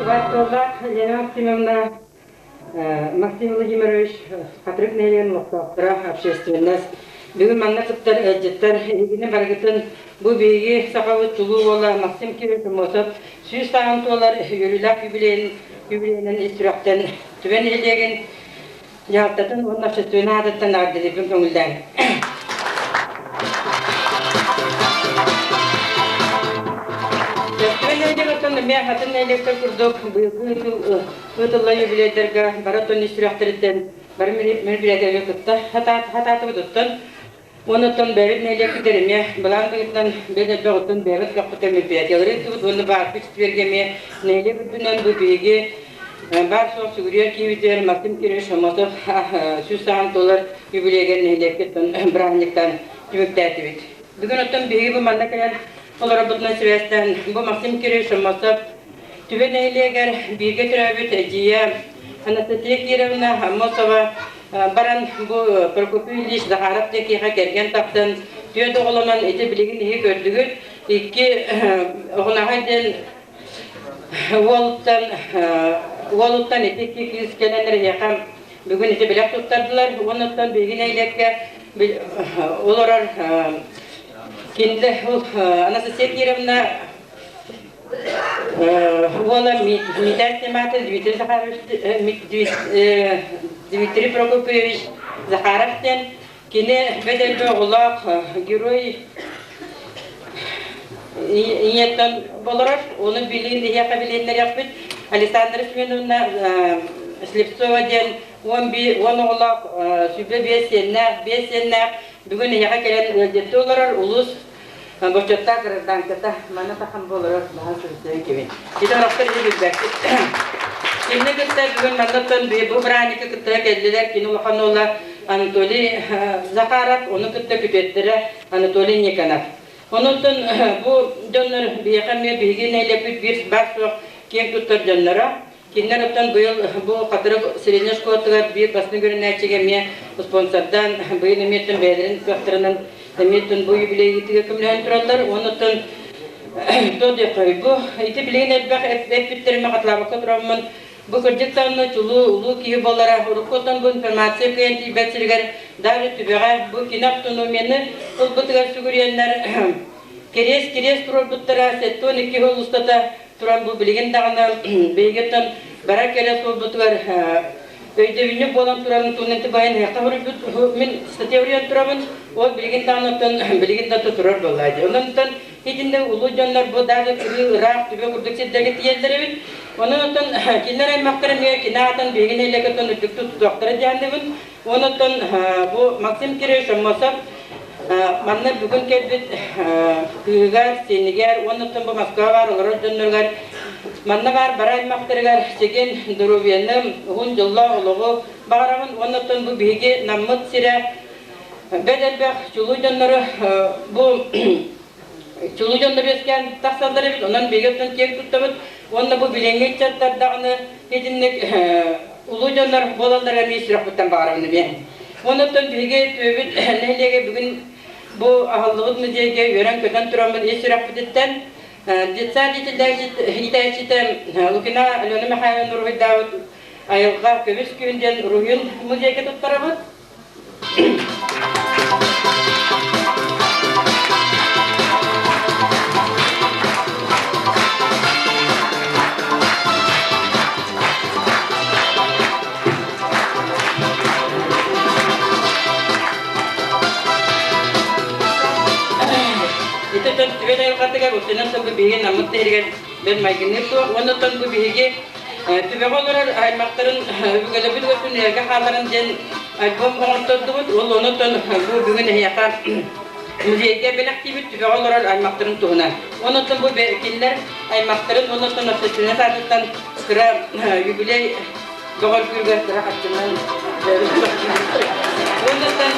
Убаастабыллаах Лена Максимовна, Максим Владимирович, Хатырык нэһилиэгин олохтоохторо, общественность. Бүгүн манна кыттар ыалдьыттар эһигини барыгытын бу биһиги сахабыт чулуу уола Максим Кириллович Аммосов 100 сааһын туолар үөрүүлээх юбилейинэн ис сүрэхтэн Түбэ нэһилиэгин дьаһалтатын уонна общественнай аатыттан эҕэрдэлиирбин көҥүллээҥ. Түбэ нэһилиэгиттэн эмиэ атын нэһилиэктэр курдук быйылгы ыытыллар юбилейдарга бары оттон ис сүрэхтэриттэн бары мероприятиеларга кытта хатаатыбыт оттон Онон бэйэбит нэһилиэкпитигэр эмиэ былаан быһыытынан бэйэ элбэх оттон бэйэбит көхпүтэ мероприятиелары ыыттыбыт уонна баарбыт четвергэ эмиэ нэһилиэк үрдүнэн бу биһиги баар-суох сүгүрүйэр киһибитигэр Максим Кирович Шомотов 100 сааһын туолар юбилейгэр нэһилиэккэ бырааһынньыктаан түмүктээтибит. Бүгүн оттон биһиги бу манна кэлэн олорорбутунан сибээстээн бу Максим Кирович Шомотов Түбэ нэһилиэгэр бииргэ төрөөбүт эдьиийэ Анастасия Кировна Аммосова баран бу Прокопий Ильич Захаров диэкиэхэ кэргэн тахсан түөрт оҕолонон ити билигин иһи көрдүгүт икки оҕунаһай диэн уолуттан уолуттан ити икки кыыс кэлэн эһиэхэ бүгүн ити бэлэх туттардылар уонуттан биһиги нэһилиэккэ олорор кинилэр Анастасия Кировна Уола Митя Сниматель Дмитрий Захарович Дмитрий Прокопьевич Захаров диэн кини бэдэлбэ оҕолоох герой ийэттэн болорор. Оны билин иһиэхэ билиннэриэхпит. Александра Семеновна Слепцова диэн 10 оҕолоох 25 сиэннээх, 5 сиэннээх бүгүн эһиэхэ кэлэн ыалдьытты олорор улуус Бочуоттаах гражданката маны тахан буоларар наһаа сүрүстээн кими. Ити орохтор иһи билбэккит. Кимни кытта бүгүн маннаттан бу бырааникы кытта кэллилэр кини улахан уола Анатолий Захаров, ону кытта күтүөттэрэ Анатолий Никонов. Онуттан бу дьоннор биһиэхэ эмиэ биһиги нэһилиэкпит биир баар суох киэн туттар дьонноро. Кинилэр оттон быйыл бу Хатырык средней школатыгар биир бастыҥ көрүнээччигэ эмиэ спонсордаан быйыл эмиэ бэйэлэрин кыахтарынан эмиэ бу юбилейгитигэр көмөлөһөн тураллар. Онуттан то диэххэ бу ити билигин элбэх эппиттериме хатылаабакка тураммын бу кырдьык даҕаны чулуу улуу киһи буолара уруккуттан бу информация кыайан тиийбэт сиригэр даже түбэҕэ бу кини автономияны ылбытыгар сүгүрүйэннэр кириэс кириэс туруорбуттара 72 сыл устата туран бу билигин даҕаны биһигиттэн барар кэлэ суолбутугар өйдөбүнньүк буолан турарын туһунан тыбайан эһиэхэ суруйбут мин статья уруйан турабын ол билигин даҕаны оттон билигин да турар буоллаа дии онон итиннэ улуу дьоннор бу даже кырыы ыраах түбэ курдук сирдэргэ тиийэллэр эбит онон оттон кинилэр аймахтара эмиэ кини аатын биһиги нэһилиэккэ үрдүк тутуохтара диэхтибин онон бу Максим Кирович Аммосов манна бүгүн кэлбит кыыһыгар, сиэнигэр уонна бу Москва баар олорор дьонноругар манна баар бары аймахтарыгар чэгиэн доруобуйаны, уһун дьоллоох олоҕу баҕарабын уонна бу биһиги наммыт сирэ бэт элбэх чулуу дьоннору бу чулуу дьоннор үөскээн тахсаллар эбит, онон биһиги оттон киэҥ туттабыт уонна бу билиҥҥи ыччаттар даҕаны итинник улуу дьоннор буолаллар эмиэ сүрэхпиттэн баҕарабын эмиэ. Онон биһиги түөбүт нэһилиэгэ бүгүн бу аһыллыбыт музейга үөрэн-көтөн тураммыт ис сүрэхпититтэн детсад иитээччитэ Лукина Алена Михайловна уруһуйдаабыт айылҕа көмүс күн диэн уруһуйун музейга туттарабыт. Ититэн түбэл айылҕатыгар устунан сылгы биһиги наммыт тэһиригэр бэл майгынныыр суох. Оннуттан бу биһиги түбэҕэ олорор аймахтарын өбүгэлэрбит өттүн эргэ хааларын диэн альбом оҥортордубут. Ол онуттан бу бүгүн эһиэхэ музейга бэлэхтиибит түбэҕэ олорор аймахтарын туһунан. Онуттан бу кинилэр аймахтарын онуттан общественность аатыттан кыра юбилей бөҕөргүүргэ кыра харчынан Онуттан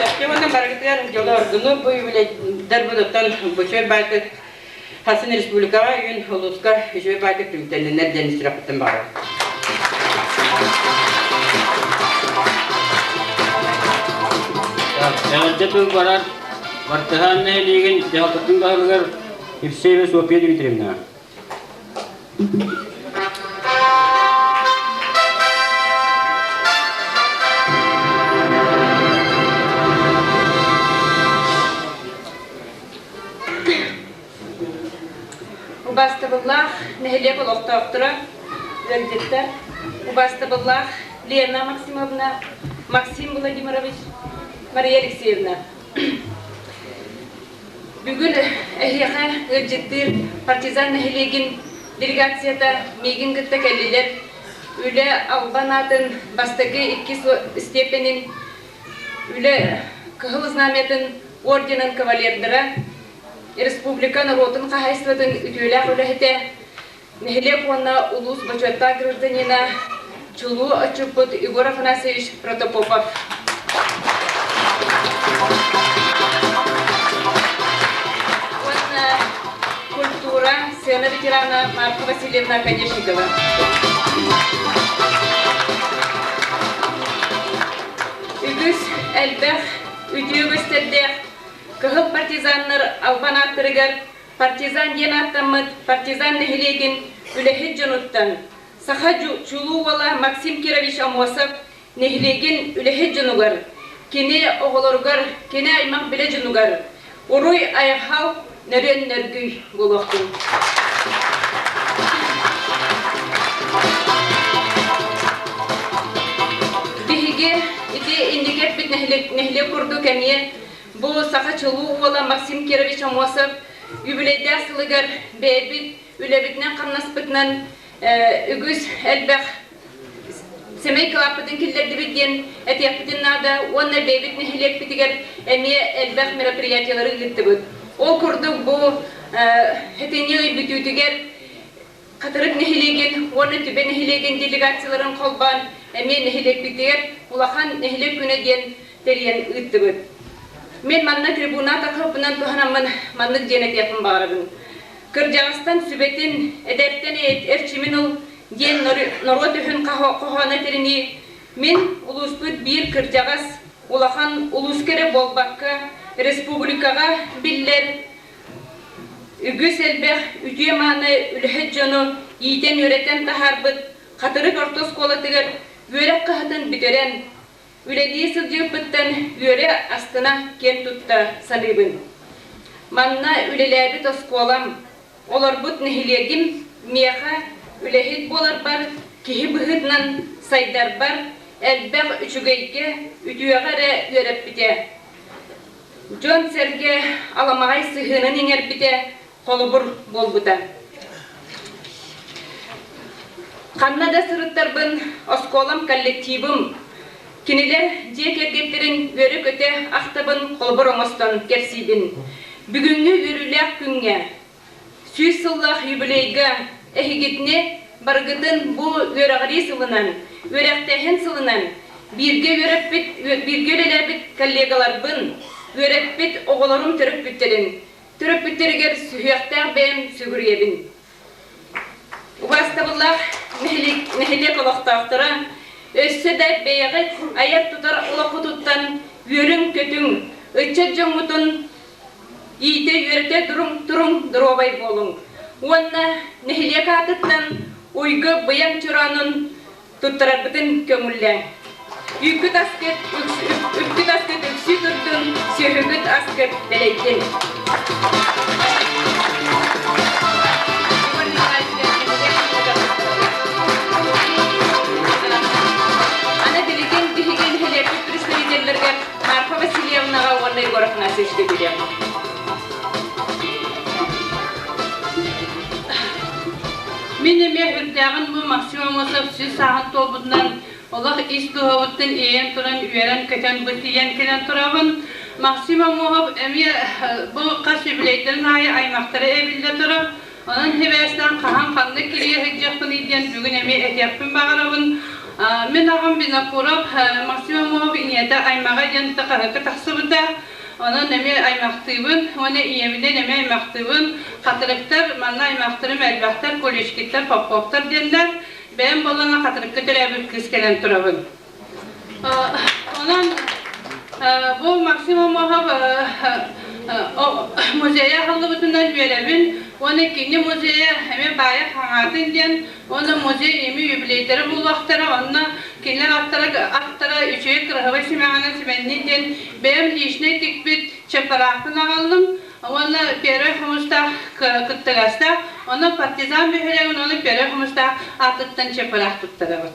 Сөпкө баргытыгар дьоло ордуну бу юбилейдар будуттан бучой байтык. Хасан республикаҕа үүн улууска үчүгэй баайдык түмүктэнниннэр диэн сүрэхпиттэн баҕарабын. Эҕэрдэ тыл барар Бартыһаан нэһилиэгин дьаһалтатын баһылыгар Евсеева Софья Дмитриевна. Убаастабыллаах нэһилиэк олохтоохторо, ыалдьыттар, убаастабыллаах Лена Максимовна, Максим Владимирович, Мария Алексеевна. Бүгүн эһиэхэ ыалдьыттыыр партизан нэһилиэгин делегацията миигин кытта кэллилэр. Үлэ албан аатын бастакы иккис степенин үлэ Кыһыл Знамятын орденын кавалердара, республика норуотун хаһаайыстыбатын үтүөлээх үлэһитэ, нэһилиэк уонна улуус бочуоттаах гражданина, чулуу отчуппут Егор Афанасьевич Протопопов. Уонна культура, сцена ветерана Марфа Васильевна Конешникова. Үгүс элбэх үтүө көстөрдөөх Кыһыл партизаннар албан ааттарыгар партизан диэн ааттаммыт партизан нэһилиэгин үлэһит дьонуттан саха чулуу уола Максим Кирович Аммосов нэһилиэгин үлэһит дьонугар, кини оҕолоругар, кини аймах билэ дьонугар уруй-айхал, нөрүөн нөргүй буолуохтун. Биһиги ити инники эппит нэһилиэк курдук эмиэ бу саха чулуу уола Максим Кирович Аммосов юбилейдаах сылыгар бэйэбит үлэбитинэн-хамнаспытынан үгүс элбэх сэмэй кылааппытын киллэрдибит диэн этиэхпитин наада уонна бэйэбит нэһилиэкпитигэр эмиэ элбэх мероприятиелары ыыттыбыт. Ол курдук бу хэтинньи ый бүтүүтүгэр Хатырык нэһилиэгин уонна Түбэ нэһилиэгин делегацияларын холбоон эмиэ нэһилиэкпитигэр улахан нэһилиэк күнэ диэн тэрийэн ыыттыбыт. Мин манна трибуна тахыппынан туһанаммын маннык диэн этиэхпин баҕарабын. Кырдьаҕастан сүбэтин, эдэртэн эрчимин ыл диэн норуот үһүн хоһооно этэринии, мин улууспут биир кырдьаҕас, улахан улууска эрэ буолбакка, республикаҕа биллэр үгүс элбэх үтүө-мааны үлэһит дьону иитэн-үөрэтэн таһаарбыт Хатырык орто оскуолатыгар үөрэх кыһатын бүтэрэн, үлэлии сылдьыбыппыттан үөрэ-астына киэн тутта саныыбын. Манна үлэлээбит оскуолам, олорбут нэһилиэгим миэхэ үлэһит буоларбар, киһи быһыытынан сайдарбар элбэх үчүгэйгэ, үтүөҕэ эрэ үөрэппитэ. Дьон-сэргэ аламаҕай сыһыанын иҥэрбитэ, холобур буолбута. Ханна да сырыттарбын оскуолам коллективым, кинилэр дьиэ кэргэттэрин үөрэ-көтө ахтабын холобур оҥостон кэпсиибин. Бүгүҥҥү үөрүүлээх күҥҥэ, 100 сыллаах юбилейга эһигитини барыгытын бу үөрэҕирии сылынан, үөрэхтээһин сылынан бииргэ үөрэппит, бииргэ үлэлээбит коллегаларбын, үөрэппит оҕолорум төрөппүттэрин Төрөппүттэригэр сүһүөхтээх бэйэм сүгүрүйэбин. Убаастабыллаах нэһилиэк олохтоохторо, өссө да бэйэҕит айар-тутар олоххутуттан үөрүҥ-көтүҥ, ыччат дьоҥҥутун иитэ-үөрэтэ туруҥ, доруобай буолуҥ. Уонна нэһилиэк аатыттан уйгу быйаҥ чороонун туттарарбытын көҥүллээҥ. Үүккүт аскыт, үпкүт аскыт үксүү турдун, сүөһүгүт аскыт дэлэйдин. Аны билигин биһиги нэһилиэкпит представителлэригэр Марфа Васильевнаҕа уонна Егор Афанасьевичка бириэм. Мин эмиэ үрдээҕин бу Максим Аммосов 100 сааһын туолбутунан олох ис дууһабыттан иэйэн туран үөрэн-көтөн бу тиийэн кэлэн турабын. Максим Аммосов эмиэ бу хас юбилейдарын аайы аймахтара эбиллэ турар. Онон сибээстээн хаһан ханнык кириэ сылдьыахпыный диэн бүгүн эмиэ этиэхпин баҕарабын. Мин аҕам Винокуров Максим Аммосов ийэтэ аймаҕа диэн хаһыакка тахсыбыта. Онон эмиэ аймахтыыбын уонна ийэбинэн эмиэ аймахтыыбын. Хатырыктар, манна аймахтарым элбэхтэр, Куличкиттар, Поповтар диэннэр. Бэйэм буоллаҕына Хатырыкка төрөөбүт кыыс кэлэн турабын. Онон бу Максим Омохов музейа аһыллыбытынан үөрэбин уонна кини музейа эмиэ баайа хаҥаатын диэн уонна музей эми юбилейдары булуохтара онно кинилэр аттара аттара үчүгэй кыраһыбай симэҕинэн симэннин диэн бэйэм личнэй тикпит чаппараахпын аҕаллым уонна первый хомустаах кыттыгастаах онно партизан бөһүөлэгин уонна первый хомустаах аатыттан чаппараах туттарабыт.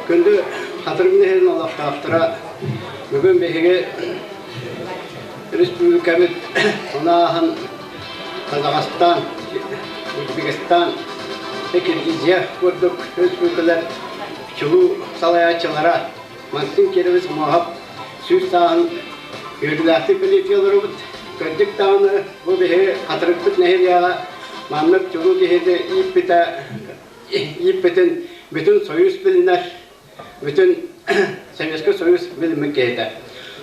Күндү Хатырык нэһилиэгин олохтоохторо, бүгүн биһиги республикабыт унааһын Казахстан, Узбекистан, Киргизия курдук республикалар чулуу салайааччылара Максим Кирович Омоһоп 100 сааһын үөрүүлээхтик бэлиэтии олоробут. Кырдьык даҕаны бу биһиги Хатырыкпыт нэһилиэгэ маннык чулуу киһини ииппитэ ииппитин бүтүн Союз билинэр, бүтүн Советский Союз билиммит киһитэ.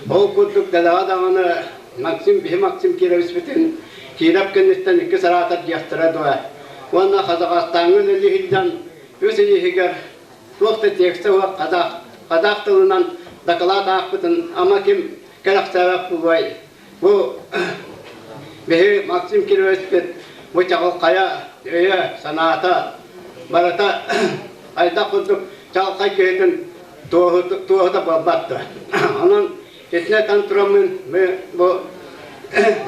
Ол курдук дэлэҕэ даҕаны Максим биһи Максим Кировичпытын Киирап кэнниттэн икки сараатар диэхтэрэ дуо. Уонна Казахстаҥҥа үлэлии сылдьан үс ый иһигэр туох да текстэ суох казах, казах тылынан дакылаат аахпытын ама ким кэрэхсээбэт буолуой? Бу биһи Максим Кировичпит бу чаҕылхайа, өйө, санаата барыта хайдах курдук чаҕылхай киһитин туоһута буолбат дуо? Онон итинэ тан тураммын бу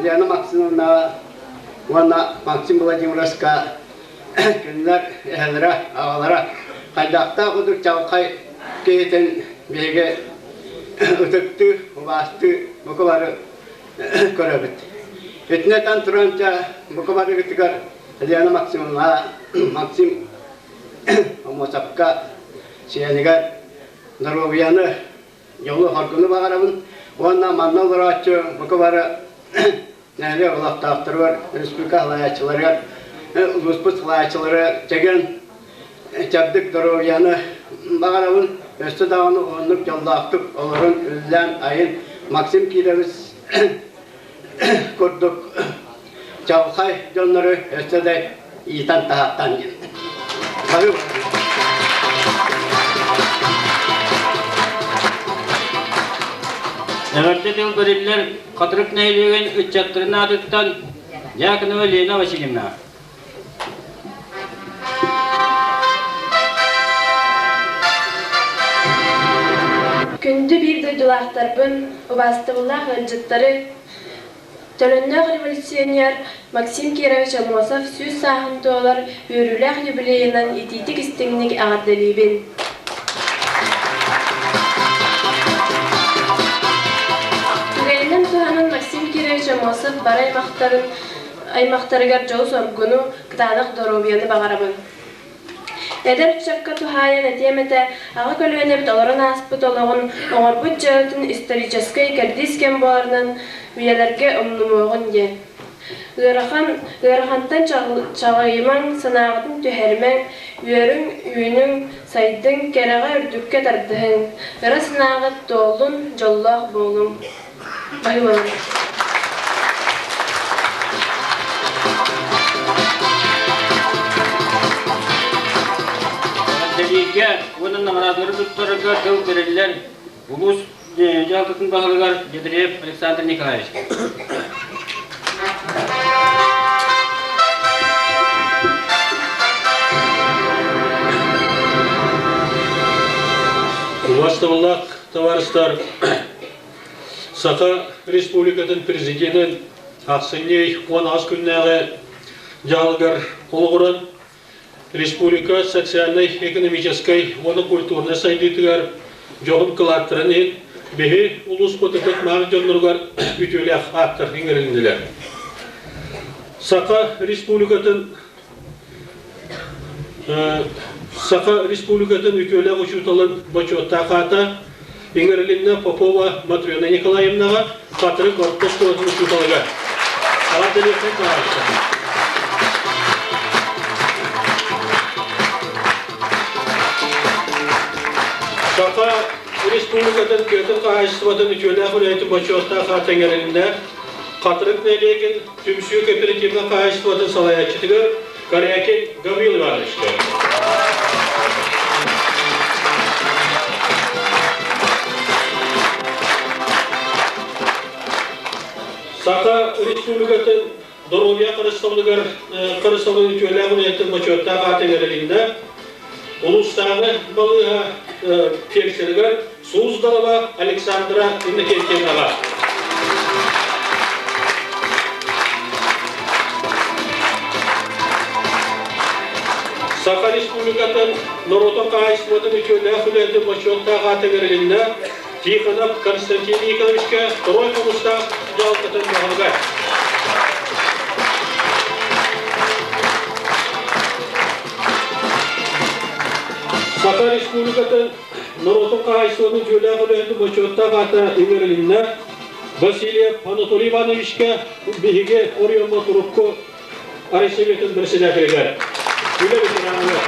Лена Максимовнаҕа уонна Максим Владимировичка кинилэр эһэлэрэ, аҕалара хайдахтаах курдук чаҕылхай киһитин биһиги ытыктыы, убаастыы бука бары көрөбүт. Итинэ этэн туран дьэ бука барыгытыгар Лена Максимовна Максим Омосовка сиэнигэр доруобуйаны, дьолу-соргуну баҕарабын уонна манна олорооччу бука бары нэһилиэк олохтоохторугар, республика салайааччыларыгар, улууспут салайааччылара чэгиэн чэбдик доруобуйаны баҕарабын. Өссө даҕаны оннук дьоллоохтук олорун, үллээн айын Максим Кирович курдук чаҕылхай дьоннору өссө да иитэн таһааттаан диэн. Бары Эҕэрдэ тыл бэриллэр Хатырык нэһилиэгин ыччаттарын аатыттан Дьяконова Лена Васильевна. Күндү биир дойдулаахтарбын, убаастабыллаах ыалдьыттары, төлөннөөх революционер Максим Кирович Аммосов 100 сааһын туолар үөрүүлээх юбилейынан итиитик-истиҥник эҕэрдэлиибин! Түгэнинэн туһанан Максим Кирович Аммосов бары аймахтарын аймахтарыгар дьолу-соргуну, кытаанах доруобуйаны баҕарабын. Эдэр ыччакка туһаайан этиэм этэ, аҕа көлүөнэбит олорон ааспыт олоҕун, оҥорбут дьыалатын историческай кэрдиис кэм буоларынан үйэлэргэ умнумуоҕун диэн. Ыарахан, ыарахантан чаҕыйымаҥ, санааҕытын түһэримэҥ, үөрүҥ, үүнүҥ, сайдыҥ, кэрэҕэ үрдүккэ тардыһыҥ, ыра санааҕыт туоллун, дьоллоох буолуҥ. Баһыыбаланыҥ. Эҕэрдэлииргэ уонна наҕараадалары туттарарга тыл бэриллэр улуус дьаһалтатын баһылыгар Ядреев Александр Николаевич. Убастабыллаах товарищтар, Саха Республикатын Президенин ахсынньы 18 күннээҕи дьаһалыгар олоҕуран республика социальнай-экономическай уонна культурнай сайдыытыгар дьоһун кылааттарын иһин. Биһи улууспут ытык-мааны дьонноругар үтүөлээх ааттар иҥэрилиннилэр. Саха Республикатын Саха Республикатын үтүөлээх учууталын бочуоттаах аата иҥэрилиннэ Попова Матрена Николаевнаҕа, Хатырык орто оскуолатын учууталыгар. Эҕэрдэлиэххин баҕарабын. Саха Республикатын тыатын хаһаайыстыбатын үтүөлээх үлэһитин бочуоттаах аата иҥэрилиннэ Хатырык нэһилиэгин түмсүү кооперативнай хаһаайыстыбатын салайааччытыгар Корякин Гаврил Ивановичка. Саха Республикатын доруобуйа харыстабылыгар харыстабылын үтүөлээх үлэһитин бочуоттаах аата иҥэрилиннэ. Улуустааҕы балыыһа фельдшерыгар Суздалова Александра Иннокентьевнаҕа. Саха Республикатын норуотун хаһаайыстыбатын үтүөлээх үлэһитин бочуоттаах аата иҥэрилиннэ Тихонов Константин Николаевичка Второй хомустаах дьаһалтатын баһылыга. Саха Республикатын норуотун хаһаайыстыбатын дьүөлээх үлэһитин бочуоттаах аата иҥэрилиннэ Васильев Анатолий Ивановичка биһиги оройуоммут урукку Райсоветын председателигэр, үлэ ветераныгар.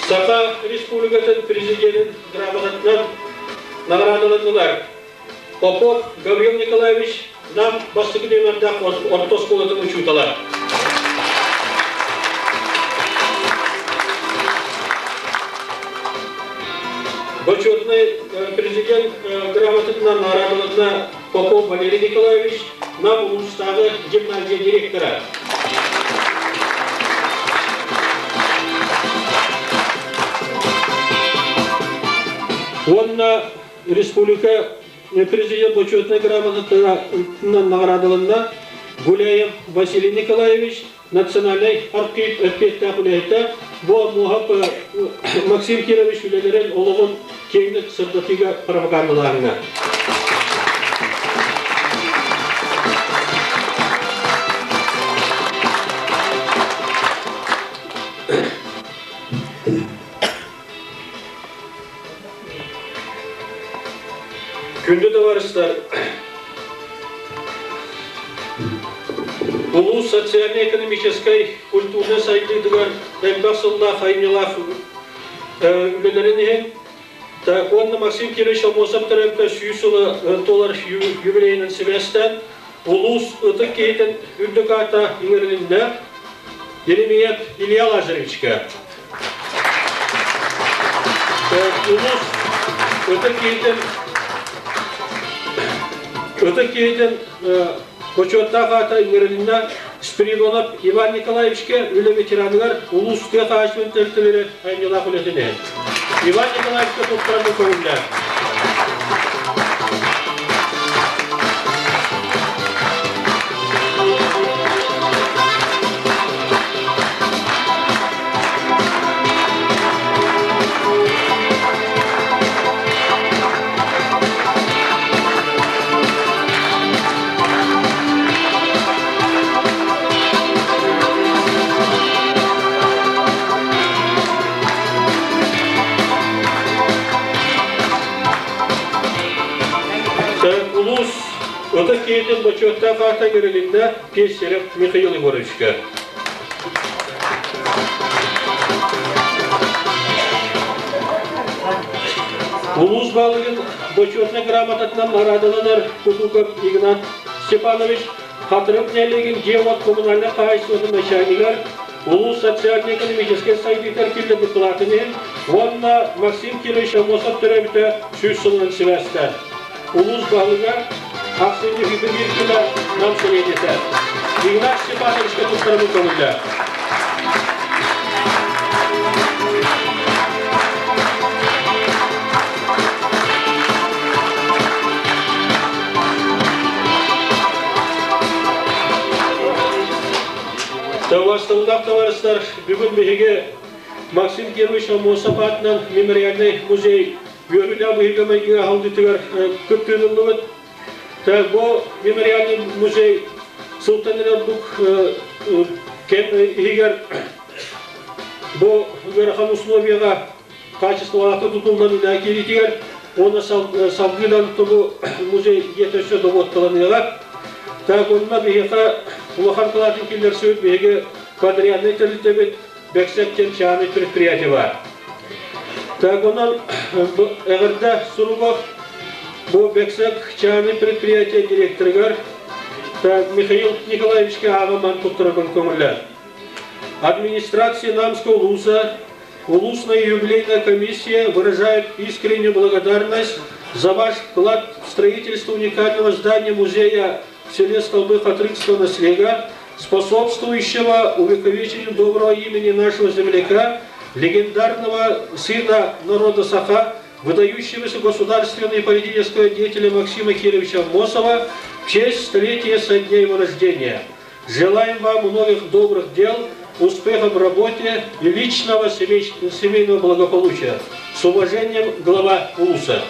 Саха Республикатын президенин грамотатынан наҕараадаланнылар. Попов Гаврил Николаевич Нам бастакы нүөмэрдээх орто оскуолатын учуутала. Бочуотунай президент грамотатынан наҕараадаланна Попов Валерий Николаевич, Нам улуустааҕы гимназия директора. Уонна республика президент бочуотунай грамотатынан наҕараадаланна Гуляев Василий Николаевич, национальнай архив эппиэттээх үлэһитэ, бу Муоһап Максим Кирович үлэлэрин олоҕун киэҥник сырдатыыга пропагандалааһыҥҥа. Күндү товарищтар, улуус социально-экономическай, культурнай сайдыытыгар элбэх сыллаах айымньылаах үлэлэрин иһин уонна Максим Кирович Аммосов төрөөбүтэ 100 сыла туолар юбилейынан сибээстээн улуус ытык киһитин үрдүк аата иҥэрилиннэ Еремеев Илья Лазаревичка. Улуус ытык киһитин ытык киһитин бочуоттаах аата иҥэрилиннэ Спиридонов Иван Николаевичка үлэ ветераныгар улуус тыа хаһаайыстыбатын тэрилтэлэрэ айымньылаах үлэтин иһин. Иван Николаевичка туттаран көҥүллээх. Улуус ытык киһитин бочуоттаах аата иҥэрилиннэ Пестерев Михаил Егоровичка. Улуус баһылыгын бочуотунай грамотатынан наҕараадаланар Кутуков Игнат Степанович Хатырык нэһилиэгин дьиэ-уот коммунальнай хаһаайыстыбатын начальнигар улуус социально-экономическай сайдыытыгар киллэрбит кылаатын иһин уонна Максим Кирович Аммосов төрөөбүтэ 100 сылынан сибээстээн улуус баһылыга ахсынньы биир күнэ Нам сэлиэнньэтэ Игнат Степановичка туттарабын көҥүллээх. Табастыллах табаарыстар, бүгүн биһиги Максим Кирович Аммосов аатынан мемориальнай музей үөрүүлээх быһыыга-майгыга аһыллыытыгар кыттыыны ыллыбыт. Бу мемориальный музей сылтан эрэ кэм иһигэр бу ыарахан условияҕа хаачыстыбалаахтык тутуллан үлэ киириитигэр уонна салгыынан тобу музей дьиэтэ өссө добуотталаныаҕа. Так онно биһиэхэ улахан кылаатын киллэрсибит биһиги подрядный тэрилтэбит Бэксэк диэн чаанай предприятие баар. Так онон эҕэрдэ суруга бу Бэксэк чаанай предприятие директорыгар Михаил Николаевичка ааҕаман туттарабын көҥүллээн. Администрация Намского улуса Улусная юбилейная комиссия выражает искреннюю благодарность за ваш вклад в строительство уникального здания музея в селе Столбы Хатрыкского наслега, способствующего увековечению доброго имени нашего земляка, легендарного сына народа Саха, выдающегося государственного и политического деятеля Максима Кировича Амосова в честь столетия со дня его рождения. Желаем вам многих добрых дел, успехов в работе и личного семейного благополучия. С уважением, глава УЛУСа.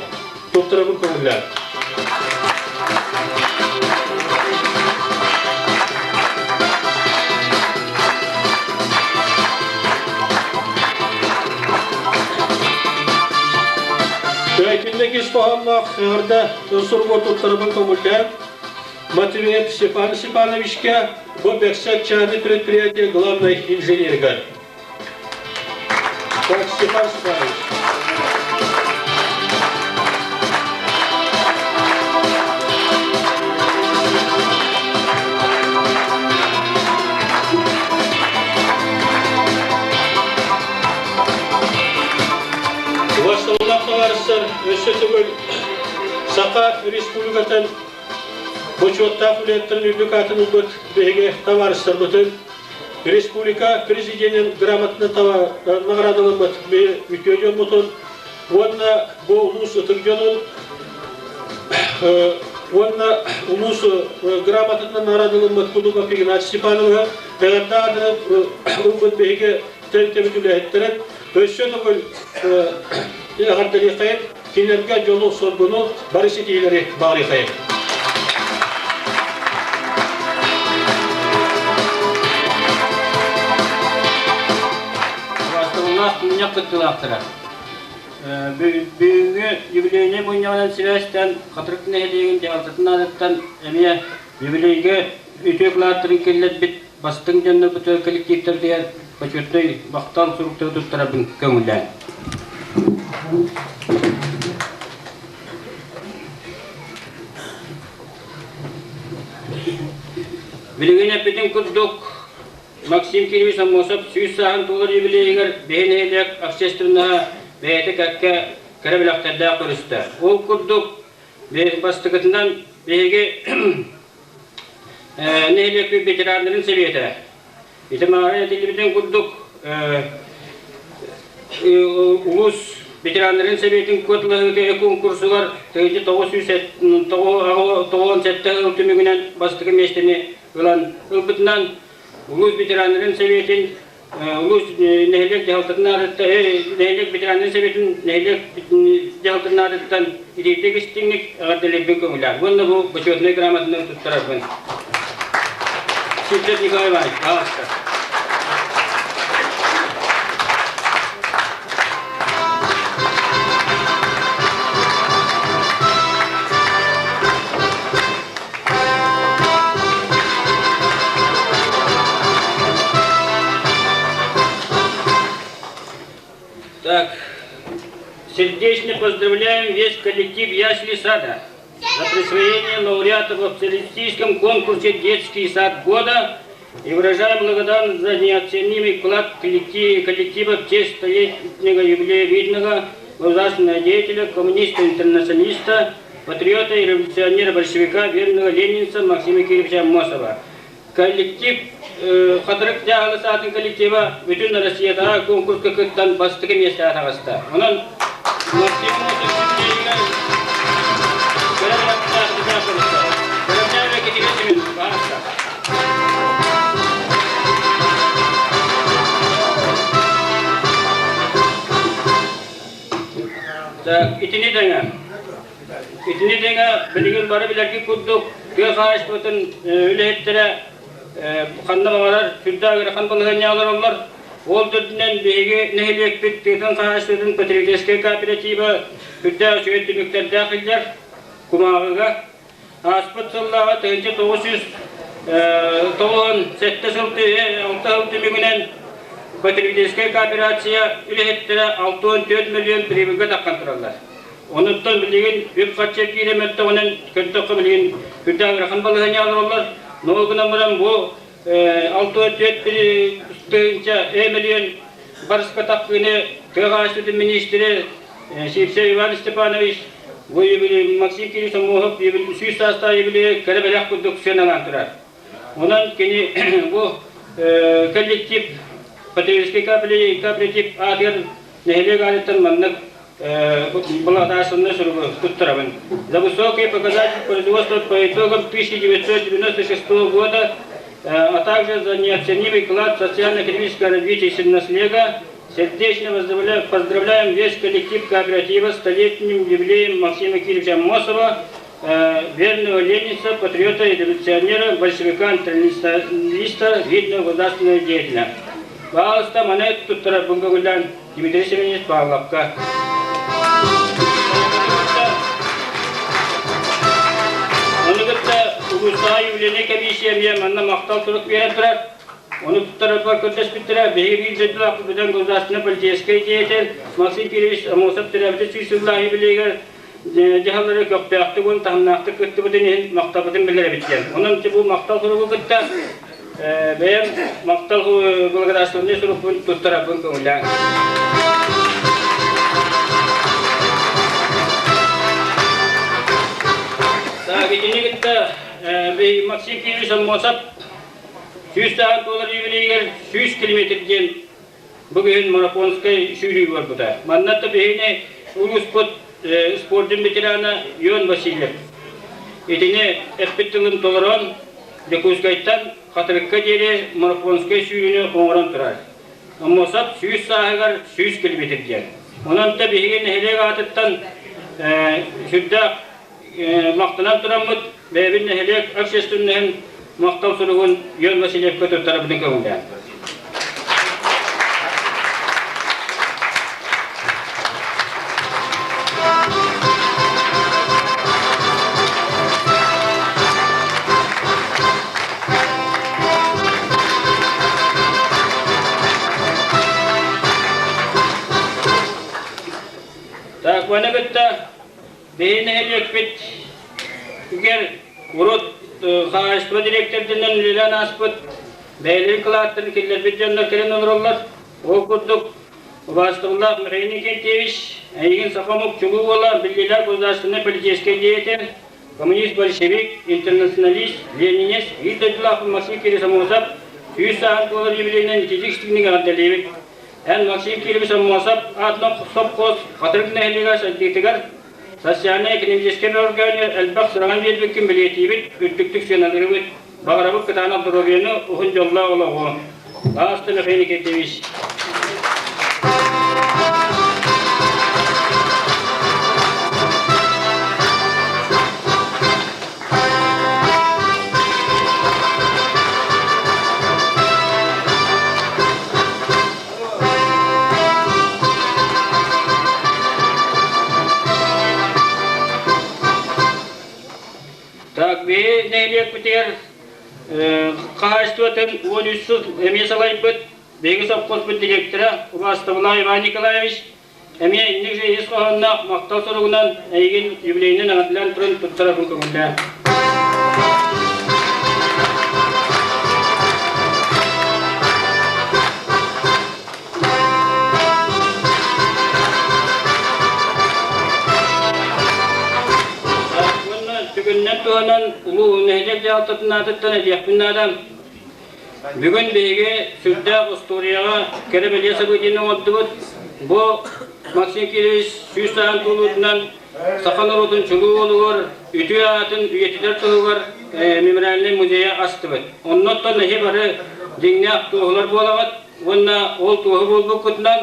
Туттарабын көҥүллээн. Бэйтиннеки ис хоһоонноох эҕэрдэ суругу туттарабын көҥүллээн Матвеев Степан Степановичка бу Бэксэк чааны предприятие главный инженеригэр. Так, Степан Степанович. Убастабыллаах табаарыстар, өссө төгүл Саха Республикатын бочуоттаах үлэһиттэрин үрдүк аатын ылбыт биһиги табаарыстарбытын республика президенин грамотатынан наҕараадаламмыт үтүө дьоммутун уонна бу улуус ытык дьонун уонна улуус грамотатынан наҕараадаламмыт Кудуков Игнатий Степановиһы эҕэрдэ аадырын ылбыт биһиги тэрилтэбит үлэһиттэрин өссө төгүл эҕэрдэлиэххэйин кинилэргэ дьолу-соргуну бары ситиһиилэри баҕарыахайын. Убаастабыллаах мунньах кыттыылаахтара. Бүгүҥҥү юбилейнай мунньаҕынан сибээстээн Хатырык нэһилиэгин дьаһалтатын аатыттан эмиэ юбилейгэ үтүө кылааттарын киллэрбит бастыҥ дьоннорбутугар коллективтарыгар почетнай махтал суруктары туттарабын көҥүллээн. Билигин эппитим курдук, Максим Кириллович Аммосов 100 сааһын туолар юбилейыгар биһи нэһилиэк общественноһа бэйэтэ кэккэ кэрэ бэлэхтэрдээх көрүстэ. Ол курдук, бастакытынан биһиги нэһилиэкпит ветераннарын сэбиэтэ Ити маҕара этиллибитин курдук улуус ветераннарын сэбиэтин куоталаһыыта конкурсугар 1997 ыл түмүгүнэн бастакы миэстэни ылан ылбытынан улуус ветераннарын сэбиэтин улуус нэһилиэк дьаһалтатын аатыттан нэһилиэк ветераннарын сэбиэтин нэһилиэк дьаһалтатын аатыттан итиитик истиҥник эҕэрдэлиирбин көҥүлээн уонна бу бочуотунай грамотаны туттарарбын Сидоров Николай Иванович, пожалуйста. Так, сердечно поздравляем весь коллектив Ясли сада за присвоение лауреата в социалистическом конкурсе «Детский сад года» и выражаем благодарность за неоценимый вклад коллектива в честь столетнего юбилея видного государственного деятеля, коммуниста-интернационалиста, патриота и революционера-большевика, верного ленинца Максима Кировича Аммосова. Коллектив Хатырык дьаһалы саатын коллектива бүтүн Россиятааҕы конкурска кыттан бастакы миэстэҕэ таҕыста. Онон Максим Итини тэҥэ, итини тэҥэ билигин бары билэргит курдук тыа хаһаайыстыбатын үлэһиттэрэ ханна баҕарар сүрдээх ыарахан балаһыанньаҕа олороллор. Ол төрдүнэн биһиги нэһилиэкпит тыатын хаһаайыстыбатын потребительскай кооператива сүрдээх үчүгэй түмүктэрдээх сылдьар кумааҕыга. Ааспыт сыллааҕы 1997 сыл 6 сыл түмүгүнэн потребительскай кооперация үлэһиттэрэ 64 миллион прибыльга таххан тураллар. Онуттан билигин үп-харчы киирэ мөлтөҕүнэн көрдөххө билигин үрдээх ыарахан балаһыанньа олороллор. Но гынан баран бу 64 тыһыынча миллион барыска таххыыны тыа хаһаайыстыбатын миниистирэ Сивцев Иван Степанович бу Максим Кириллович Омуоһов 100 саастаах юбилейы кэрэ бэлэх курдук сыаналаан турар. Онон кини бу коллектив потребительский кооператив аатыгар нэһилиэк аатыттан маннык благодарственное суругу туттарабын. За высокие показатели производства по итогам 1996 года, а также за неоценимый вклад в социально-экономическое развитие Сельнаслега сердечно поздравляем весь коллектив кооператива с столетним юбилеем Максима Кирилловича Амосова, верного ленинца, патриота и революционера, большевика, интернационалиста, видного государственного деятеля. Пожалуйста, маны туттара бүгүн Дмитрий Семенович Павловка. Ону кытта улуустааҕы юбилейнай комиссия эмиэ манна махтал сурук биэрэн турар. Ону туттарарбар көрдөспүттэрэ, биһиги биир дойдулаахпыт бүтэн государственнай политическай деятель Максим Кириллович Аммосов төрөөбүтэ сүүс сыллаах юбилейыгар дьаһаллары көхтөөхтүк уонна таһымнаахтык кыттыбытын иһин махталбытын биллэрэбит диэн. Онон бу махтал суругу кытта бэйэм махтал благодарственный сурукпун туттарарбын көҥүллээҥ. Так, итини кытта Максим Кириллович Аммосов 100 саҕан туолар юбилейигэр 100 километр диэн Бу күһүн марафонскай сүүрүү барбыта. Манна да биһигини улууспут спордун ветерана Ион Васильев итини эппит тылын толорон Дьокуускайтан Хатырыкка диэри марафонскай сүүрүүнү оҥорон турар. Омосов 100 сааһыгар 100 километр диэн. Онон да биһиги нэһилиэк аатыттан сүрдээх махтанан тураммыт бэйэбит нэһилиэк общественноһын махтал суругун Ион Васильевка туттарабытын көҥүлээн. Так, маны кытта Биһи нэһилиэкпит игэр урут хаһаайыстыба дириэктэрдэринэн үлэлээн ааспыт бэйэлэрин кылааттарын киллэрбит дьоннор кэлэн олороллор. Ол курдук убаастабыллаах Михаил Никитьевич, эйигин саха омук чулуу уола, биллиилээх государственнай политическай деятель, коммунист-большевик, интернационалист, ленинец, биир дойдулаах Максим Кириллович Аммосов 100 сааһын туолар юбилейынан ититик истиҥник эҕэрдэлиибит. Эн Максим Кириллович Аммосов аатынан сопхуос Хатырык нэһилиэгэр сайдыытыгар социальнай-экономическай бөҕөргөөһүнү элбэх сыраҕын биэрбиккин бэлиэтиибит, үрдүктүк сыаналыыбыт. Баҕарабыт кытаанах доруобуйаны, уһун дьоллоох олоҕу. Ааста Михаил Никитич. Так, биһи нэһилиэкпитигэр хаһаайыстыбатын 13 сыл эмиэ салайбыт биһиги совхозпут директора Убаастабылаах Иван Николаевич эмиэ инник ис хоһоонноох махтал суругунан эйигин юбилейынан эҕэрдэлээн туран туттарабын көҥүллээ. Уонна сүгүннэн туһанан улуу нэһилиэк дьаһалтатын аатыттан этиэхпин наада. Бүгүн биһиги сүрдээх устуоруйаҕа кэрэ-бэлиэ событиены оҥордубут. Бу Максим Кириллович 100 сааһын туолуутунан саха норуотун чулуу уолугар үтүө аатын үйэтитэр туһугар мемориальнай музейы астыбыт. Оннуттан эһи бары дьиҥнээх туоһулар буолаҕыт уонна ол туоһу буолбуккутунан.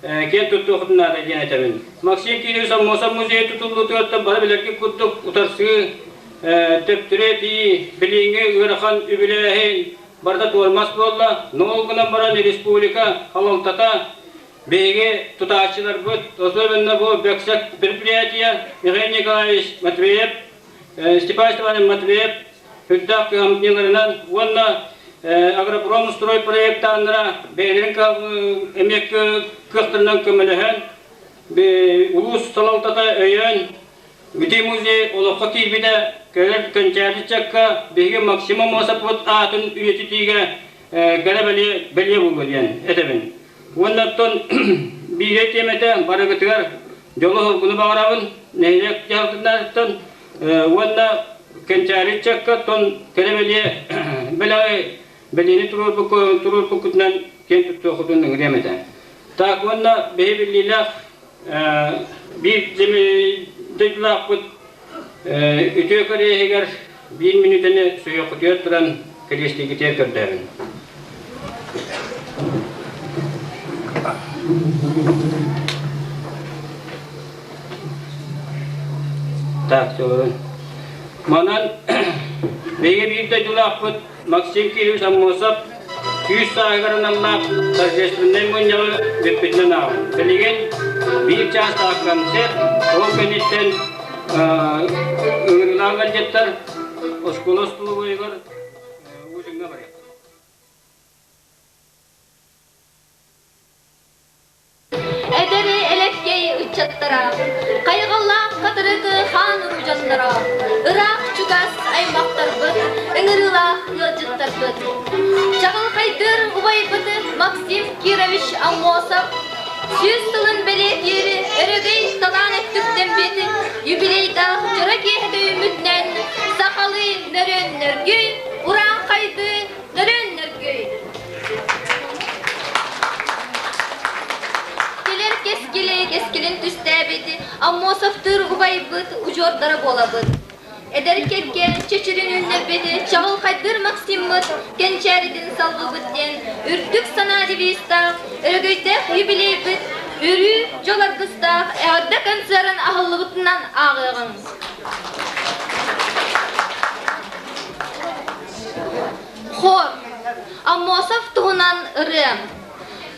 киэн туттуохпутун наада диэн этэбин. Максим Кириллович Аммосов музейа тутуллуутугар бары билэргит курдук утарсыы, төптөрү этии, билиҥҥи ыарахан үбүлээһин барыта туормас буолла. Но ол гынан баран республика салалтата биһиги тутааччыларбыт, особенно бу Бөксөк предприятие Михаил Николаевич Матвеев, Степан Степанович Матвеев үрдээх кыһамньыларынан уонна агропромстрой проектааннара бэйэлэрин эмиэ кыахтарынан көмөлөһөн улуус салалтата өйөөн Үтүө музей олоххо киирбитэ кэлэр кэнчээри ыччакка биһиги Максим Аммосовпут аатын үйэтитиигэ кэрэ бэлиэ бэлиэ буолуо диэн этэбин. Уонна оттон биирэ тиэмэтэ барыгытыгар дьолу-соргуну баҕарабын нэһилиэк дьаһалтатыттан уонна кэнчээри ыччакка тон кэрэ бэлиэ бэлэҕи бэлиэни туруорбуккутунан киэн туттуоххутун ыҥырыам этэ. Так уонна биһи биллиилээх биир дойдулаахпыт үтүө кэриэһигэр биир мүнүүтэни суйуоххутугар туран кэриэстиигитигэр көрдөһөбүн. Так, чолорун. Манан биһиги биир дойдулаахпыт Максим Кириллович Аммосов күүс сааһыгар аналлаах торжественнай мунньаҕы бүппүтүнэн ааҕын. Билигин биир чаастаах концерт, ол кэнниттэн ыҥырыылаах ыалдьыттар оскуола остолобуойугар ужиҥҥа барыахпыт. Эдэри элэккэй ыччаттара, хайҕаллаах хатырыгы хаан уруу дьонноро, ыраах чугас аймахтарбыт, ыҥырыылаах ыалдьыттарбыт. Чаҕылхайдыыр убайбыт Максим Кирович Аммосов сүүс сылын бэлиэтиир өрөгөй талаан өттүктэммит юбилейдаах дьоро киэһэтэ үүммүтүнэн сахалыы нөрүөн-нөргүй, урааҥхайдыы нөрүөн-нөргүй! Кэлэр кэскили кэскилин түстээбит Аммосовтыыр убайбыт удьуордара буолабыт. Эдэр кэккэ чэчирин үүннэрбит чаҕылхайдыыр Максиммыт кэнчээритин салҕыбыт диэн үрдүк санаа девизтаах өрөгөйдөөх юбилейбыт өрүү дьол аргыстаах эҕэрдэ концерын аһыллыбытынан ааҕыаҕыҥ. Хор Аммосов туһунан ырыа.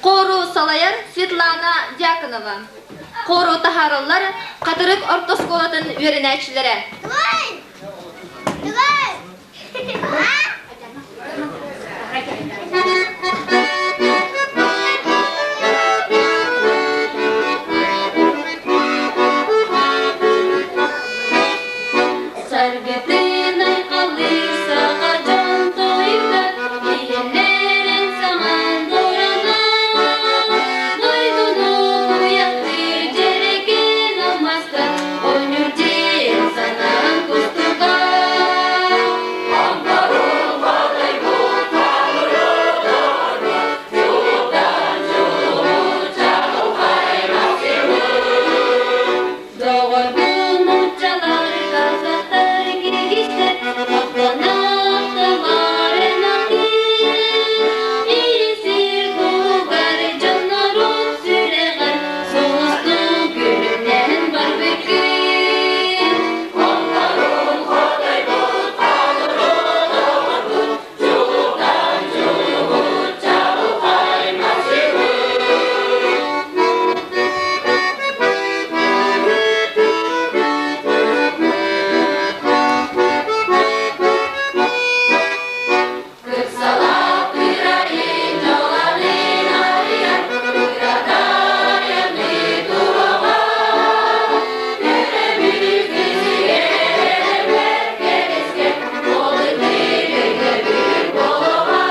Хору салайар Светлана Дьяконова. Хору таһаараллар Хатырык орто оскуолатын үөрэнээччилэрэ. Саргытын айхаллыы саха дьон тойуга иһиллэрин саҥан дорана дойдуну куйахтыыр дьэрэкээн алмаастар оонньуур диэн санаан кустуга Доҕорбун нууччалар, казахтар киргизтэр махтанаахталар ынахтыы. Иисир кугар дьоннорун сүрэҕэр сулустуу күлүмнээн барбыккын. Онторун хотойбут, доҕорбут, чулуктан чулубут, чаҕылхай Максимы. Кырсалаах кыырайын дьоланын арыйан, кыратайаны туруоҕа. Өрөбүл кисиэрбэт кэрискэ, ол ытык өйдөбүл буолуоҕа.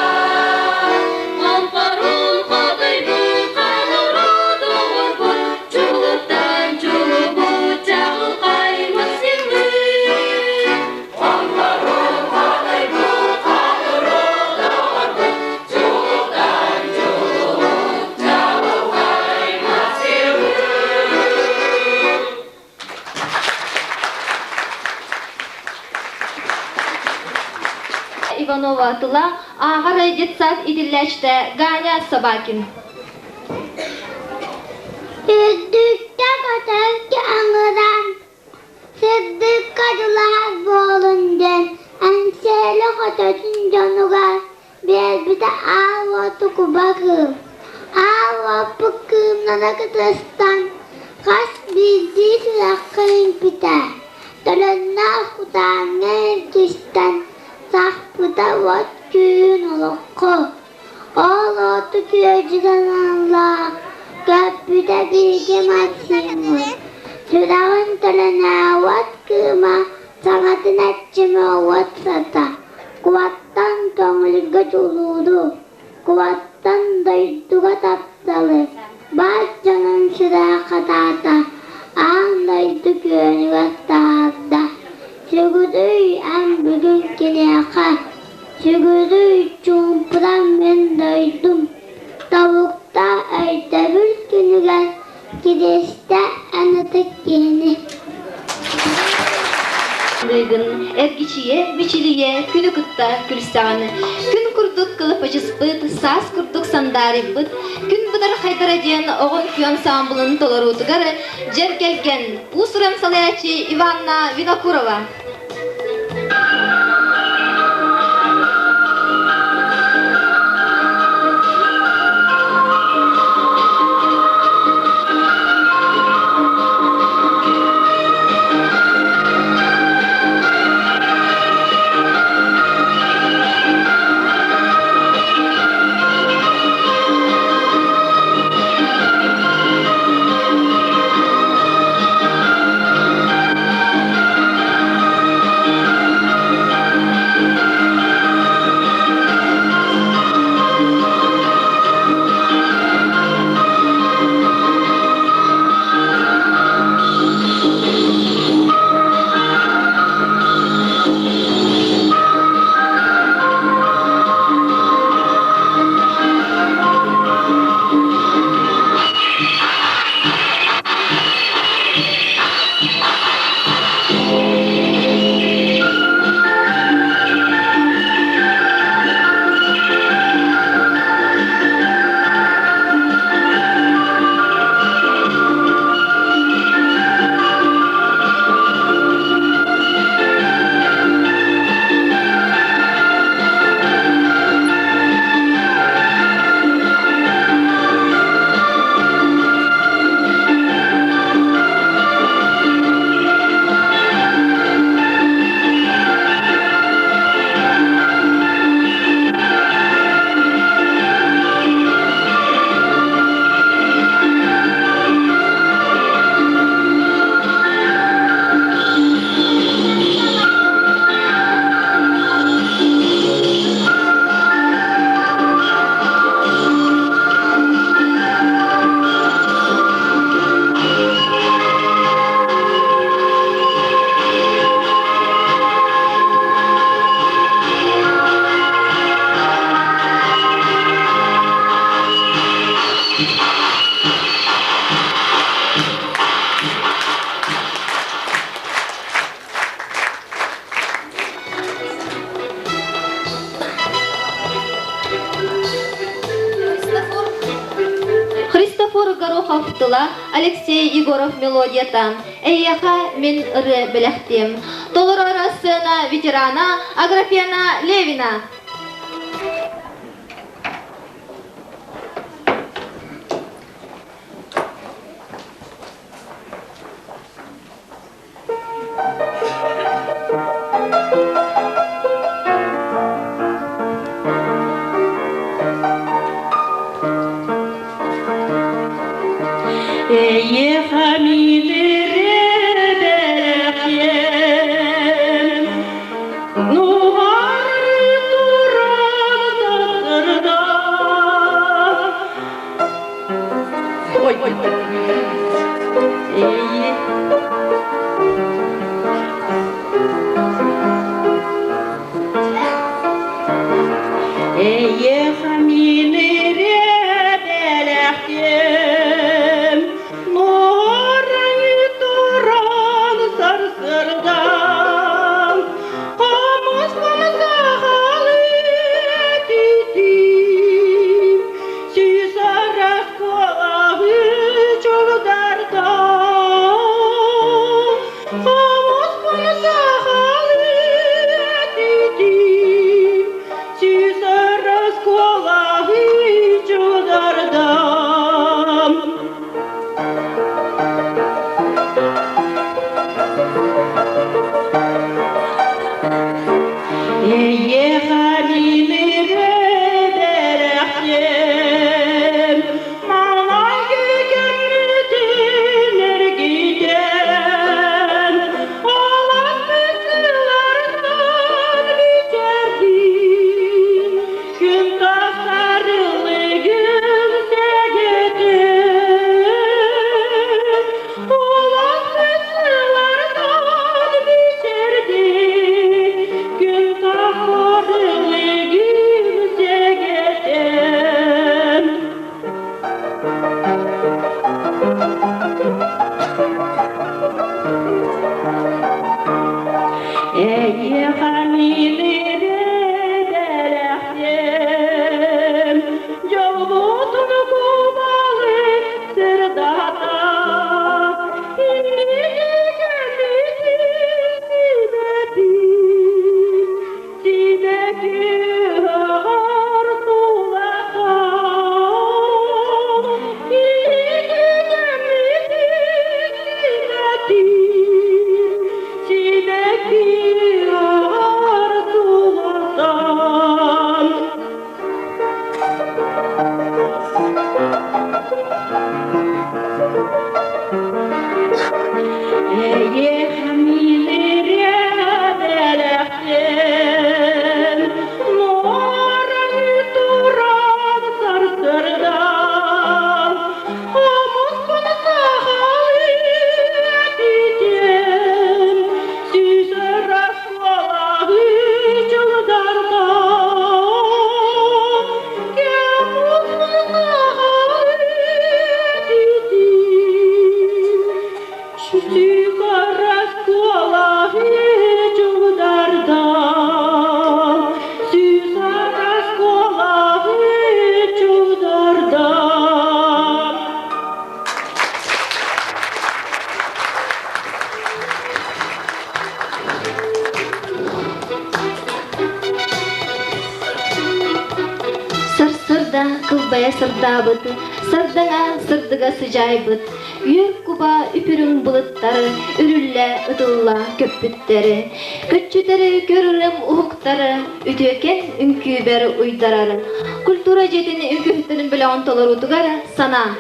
Хомпорун хотойбут, хануру доҕорбут, чулуттан чулубут чаҕылхай Максиммыт. Хомпорун хотойбут, хануру доҕорбут, чулуттан чулубут чаҕылхай Максиммыт. Иванова тыла ааҕар детсад итиллээччитэ Ганя Собакин. Үрдүккэ көтөргө ыҥыран, сырдыкка дьулаһар буолун диэн Эҥсиэли хочотун дьонугар биэрбитэ аал уоту куба кыым. Аал уоппут кыымнана кытыстан, хас биирдии сүрэххэ иҥпитэ, төлөннөөх кутааҥҥа илгистэн сахпыта уот күүһүн олоххо. Ол оту күөдьүтэн аналлаах көппүтэ биһиги Максиммыт, сүрэҕин төлөнө уот кыыма, саҥатын эрчимэ уот сата, кубаттан көҥүлгэ дьулууру, кубаттан дойдуга тапталы, баар дьонун сүрэҕэ хатаата, аан дойду күөнүгэр таһаарда. Сүгүрүй эн бүгүн киниэхэ Сүгүрүй чуумпуран мин дойдум, тобукта өйдөбүл күнүгэр киристэ эн ытык киһини. Дыгын эргичийэ, мичилийэ күнү кытта күлсэҕин. Күн курдук кылапачыспыт, саас курдук сандаарыйбыт, күн быдархайдара диэн оҕон күөн ансаамбылын толоруутугар дьэр кэргэн уус-уран салайааччы Иванна Винокурова. Христофор Горохов тыла, Алексей Егоров мелодията «Эйиэхэ мин ырыа бэлэхтиэм». Толорор сцена ветерана Аграфена Левина. Эйиэхэ мин ырыа бэлэхтиэм, Сарсыарда кылбайа сырдаабыт, сардаҥа сырдыга сыдьаайбыт, үөр куба үпүрүҥ былыттары үрүллэ ытылла көппүттэри, көччүтэри көрөрүм уһуктары үтүөкэн үҥкүүбэр уйдарар. Культура дьиэтин үҥкүүһүттэрин бөлөҕүн толоруутугар санаа.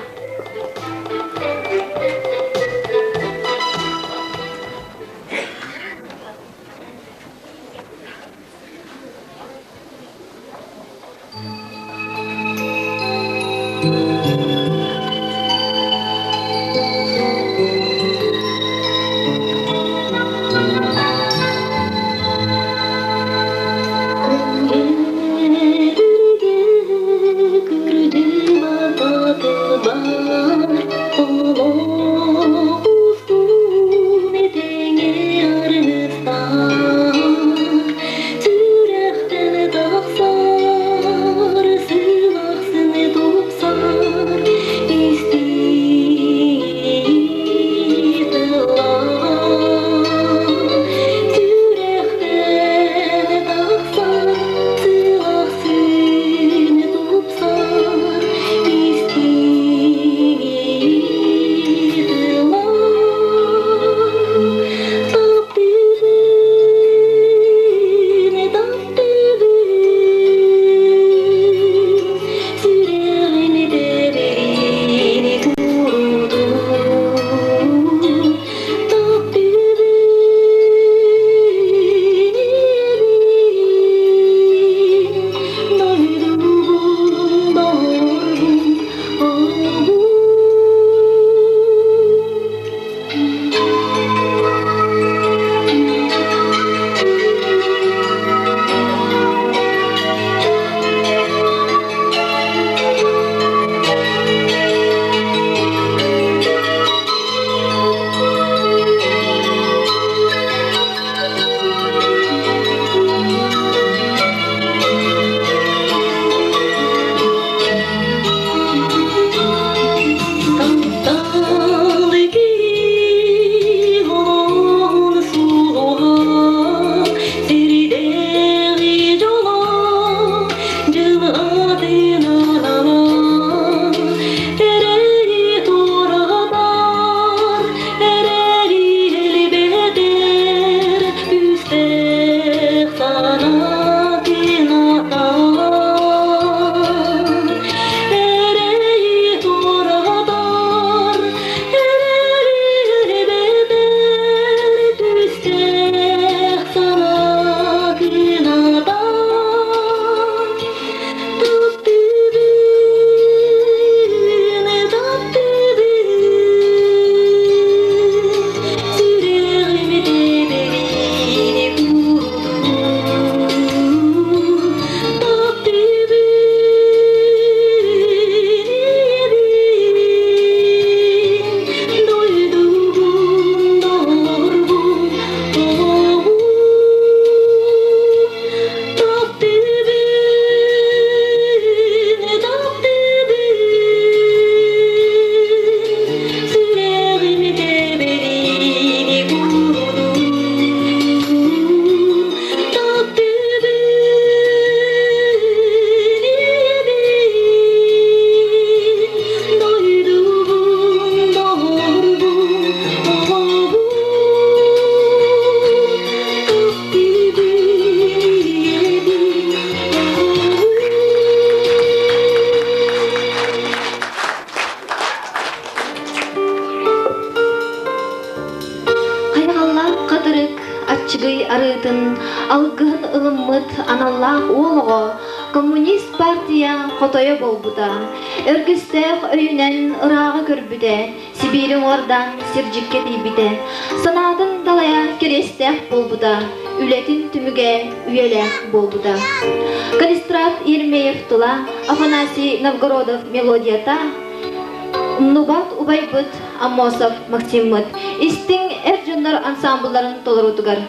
Сүрэхтэн тахсар, сылахсын тупсар, истиҥ тыллаах. Сүрэхтэн тахсар, сылахсын тупсар, истиҥ тыллаах. Таптыыбын, таптыыбын, сүрэҕим тэбэрин курдук. Таптыыбын, ийэбин, дойдубун, доҕорбун, оҕобун. Таптал олоҕун суоҕа, сирдээҕи дьоло дьылҕатын анала. Эрэли туоратар, эрэли элбэтэр, күүстээх санаатын атаар. Эрэйи туоратар, эрэли элбэтэр, күүстээх санаа кынатар. Таптыыбын, таптыыбын, сүрэҕим тэбэрин курдук. Таптыыбын, ийэбин, дойдубун, доҕорбун, оҕобун. Таптыыбын, таптыыбын, сүрэҕим тэбэрин курдук. Таптыыбын, ийэбин, дойдубун, доҕорбун, оҕобун. Таптыыбын, ийэбин, оҕобун. Хайҕаллаах хатырык аччыгый арыытын алгыһын ылыммыт аналлаах уол оҕо коммунист партия хотойо буолбута. Өргүстээх өйүнэн ырааҕы көрбүтэ, Сибиири уҥуордаан сирдьиккэ тиийбитэ. Санаатын далайа кириэстээх буолбута, үлэтин түмүгэ үйэлээх буолбута. Калистрат Ермеев тыла, Афанасий Новгородов мелодията, Нубат убайбыт Аммосов Максиммыт истиҥ эр дьоннор ансаамбылларын толоруутугар.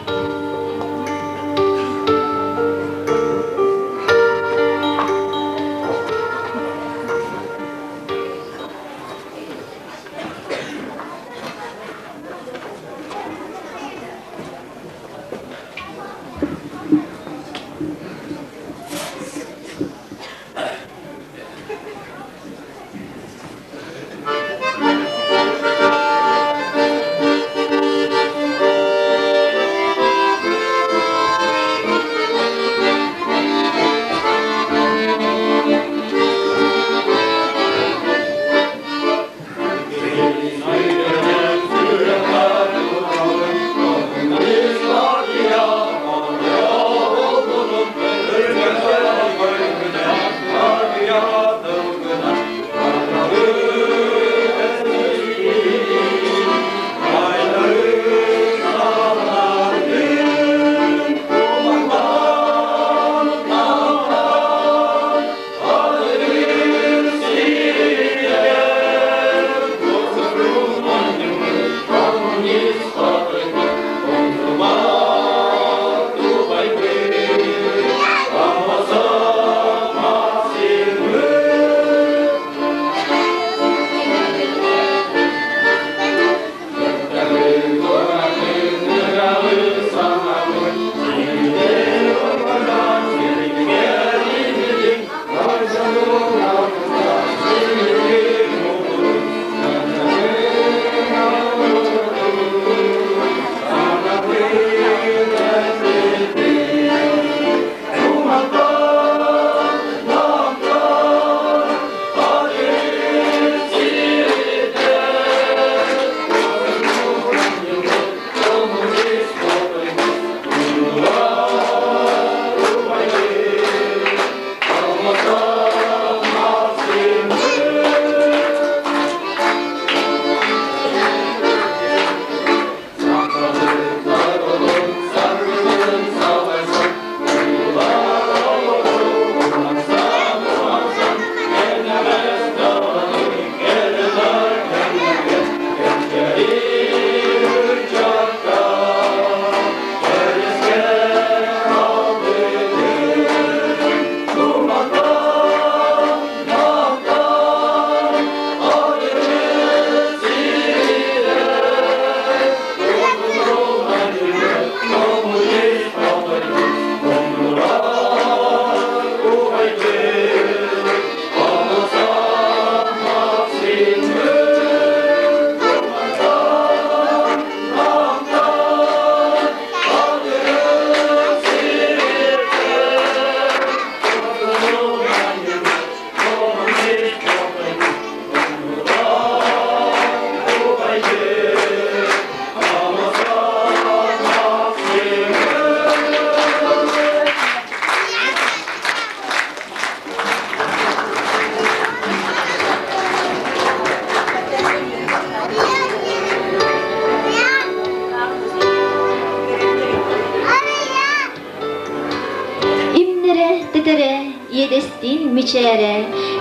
Үөрэ-тэтэрэ, иэдэстиин мичээрэ,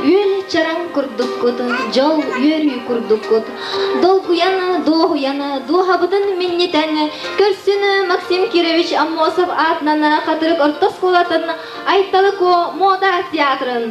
үөл чараҥ курдуккут, дьол үөрүү курдуккут. Долгуйан, дуоһуйан, дууһабытын минньитэн, көрсүн Максим Кирович Аммосов аатынан Хатырык орто оскуолатын Айталы Куо муода театрын.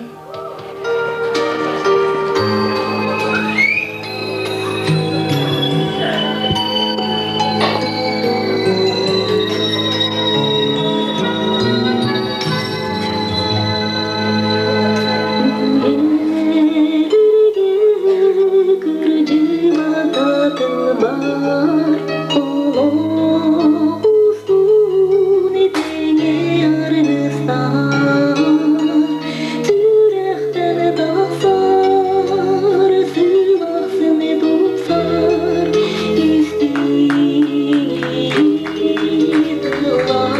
Кырдьыбататылбар олох устун тэҥэ аргыстаах Сүрэхтэн тахсар сылахсын тупсар истиҥ тыллаах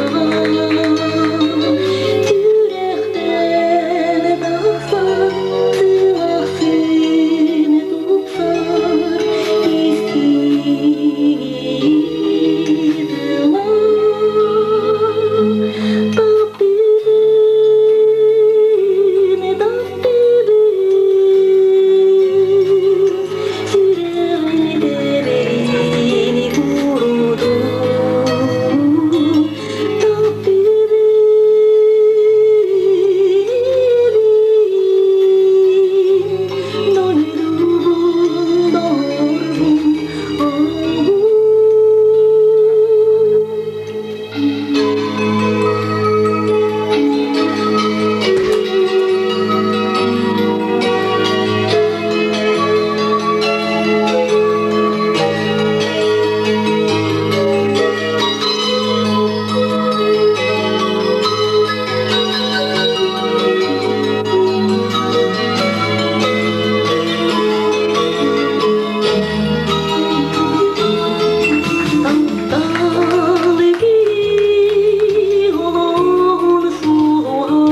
Сүрэхтэн тахсар сылахсын тупсар истиҥ Таптыыбын, таптыыбын, сүрэҕим тэбэрин курутун. Таптыыбын, дойдубун, доҕорбун, оҕобун. Таптал киһи олоҕун суола,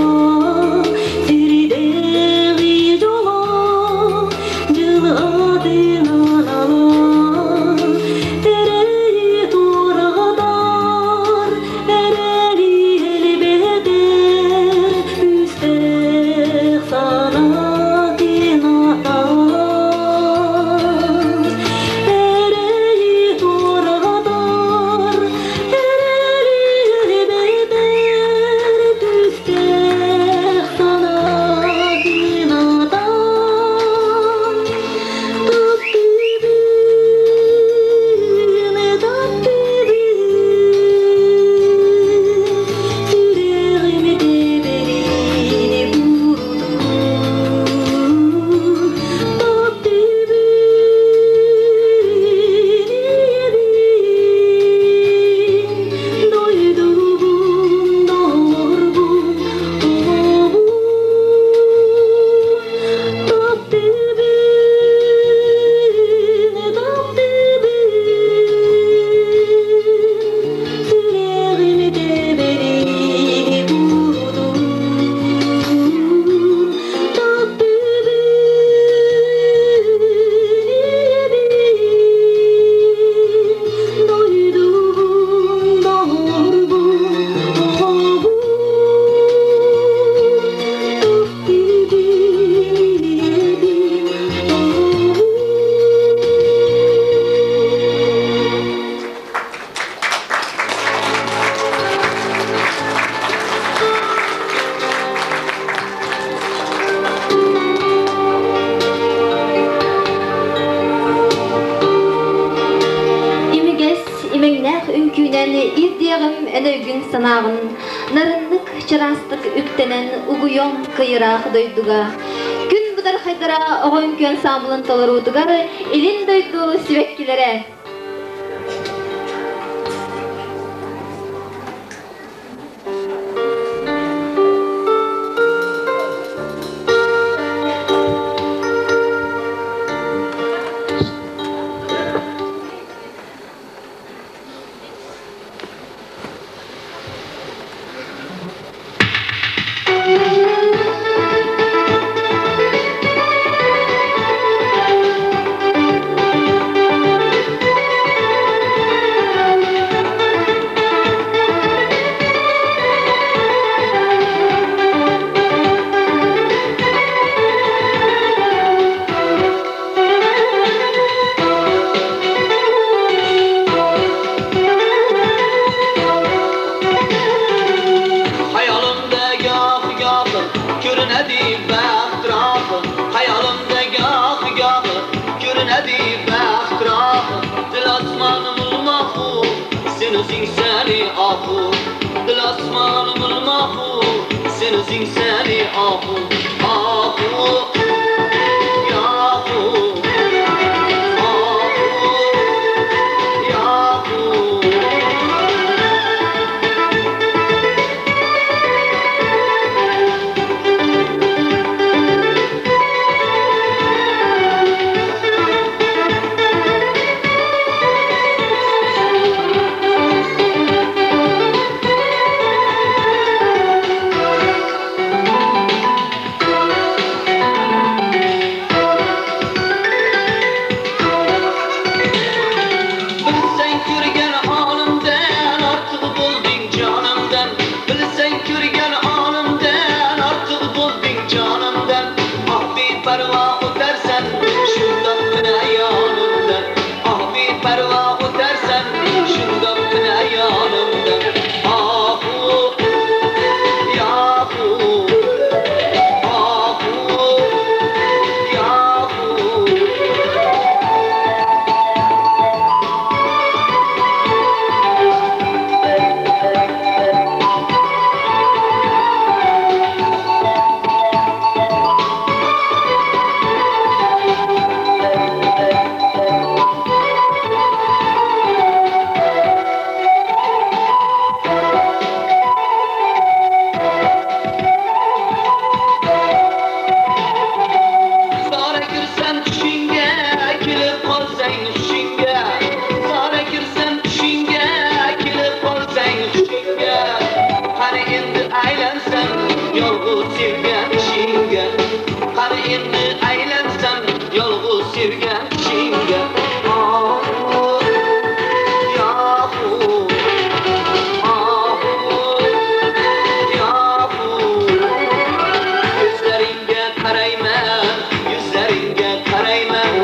сирдээҕи дьоло, дьылҕатын анала, эрэйи туоратар, эрэли элбэтэр, күүстээх санаатын атаар. Эрэйи туоратар, эрэли элбэтэр, күүстээх санаатын атаар. Таптыыбын, таптыыбын, сүрэҕим тэбэрин курдук. Таптыыбын, дойдубун, доҕорбун, оҕобун. Таптыыбын, таптыыбын, сүрэҕим тэбэрин курдук. Таптыыбын, дойдубун, доҕорбун, оҕобун. Таптыыбын, ийэбин, оҕобун. Имигэс, имэҥнээх үҥкүүнэн ирдиэҕим эн өйгүн санааҕын, нарыннык, чараастык үктэнэн угуйуом кыйыраах дойдуга. Күн быдархайдара оҕо үҥкүү ансаамбылын толоруутугар Илин дойду сибэккилэрэ. Seni ahu Dil asmanımın mahu Sensin seni ahu Ahu Yahu Ahu Yahu. Bilsang ko'rgan olimdan ortiq bo'lding jonimdan. Bilsang ko'rgan olimdan ortiq bo'lding jonimdan. Ah, beparvo o'tarsan shundoqqina yonimdan. Ah, beparvo o'tarsan shundoqqina yonimdan. Ahu yahu ahu yahu. Zora kirsam tushingga, kelib qolsang hushingga. Zora kirsam tushingga, kelib qolsang hushingga. Qani endi aylansam yolg'iz sevgan kishingga. Qani endi aylansam yolg'iz sevgan kishingga. Ahu, yahu, ahu, yahu. Ko'zlaringga qarayman, yuzlaringga qarayman,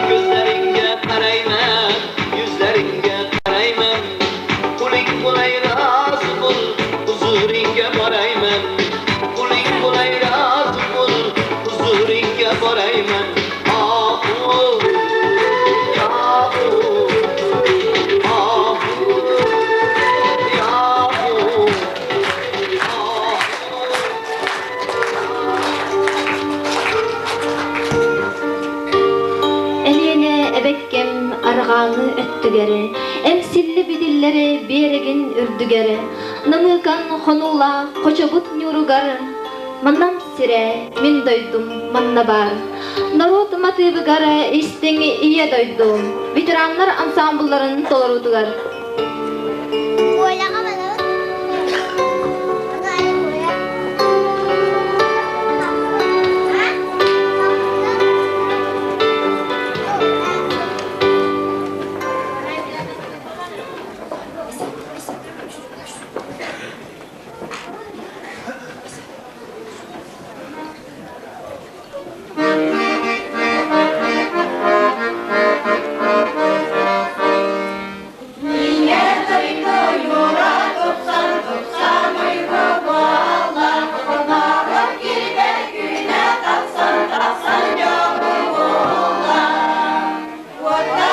ko'zlaringga qarayman, yuzlaringga qarayman. Quling bo'lay, rozi bo'l, huzuringga borayman. Quling bo'lay, rozi bo'l, huzuringga borayman. Ahu, yahu, ahu, yahu. Элиэнэ эбэккэм арҕааҥы өттүгэр, Эҥсилли бидиллэри биэрэгин үрдүгэр, Намыыкан хонуулаах хочобут ньууругар, Маннам сирэ, мин дойдум манна баар. Норуот матыыбыгар истиҥ ийэ дойду, ветераннар ансамблларын толоруутугар. Коляға барабыт. Аны ай Коля.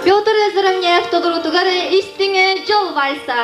Петр Заровняев толоруутугар истиҥ дьол вальса.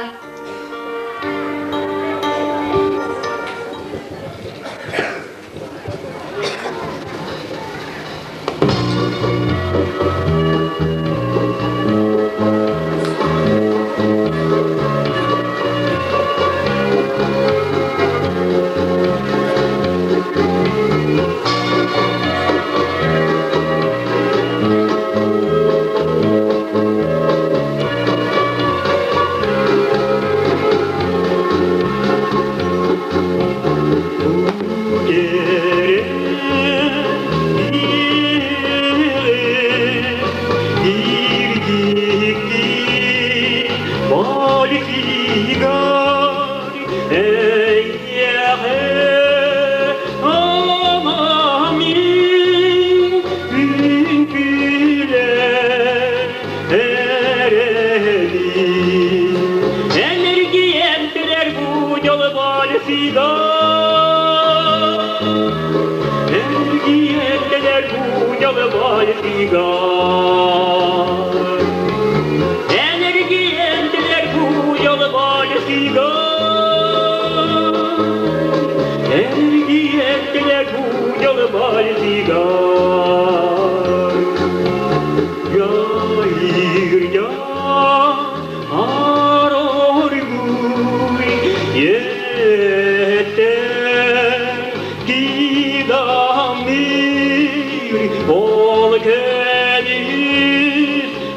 Көмүс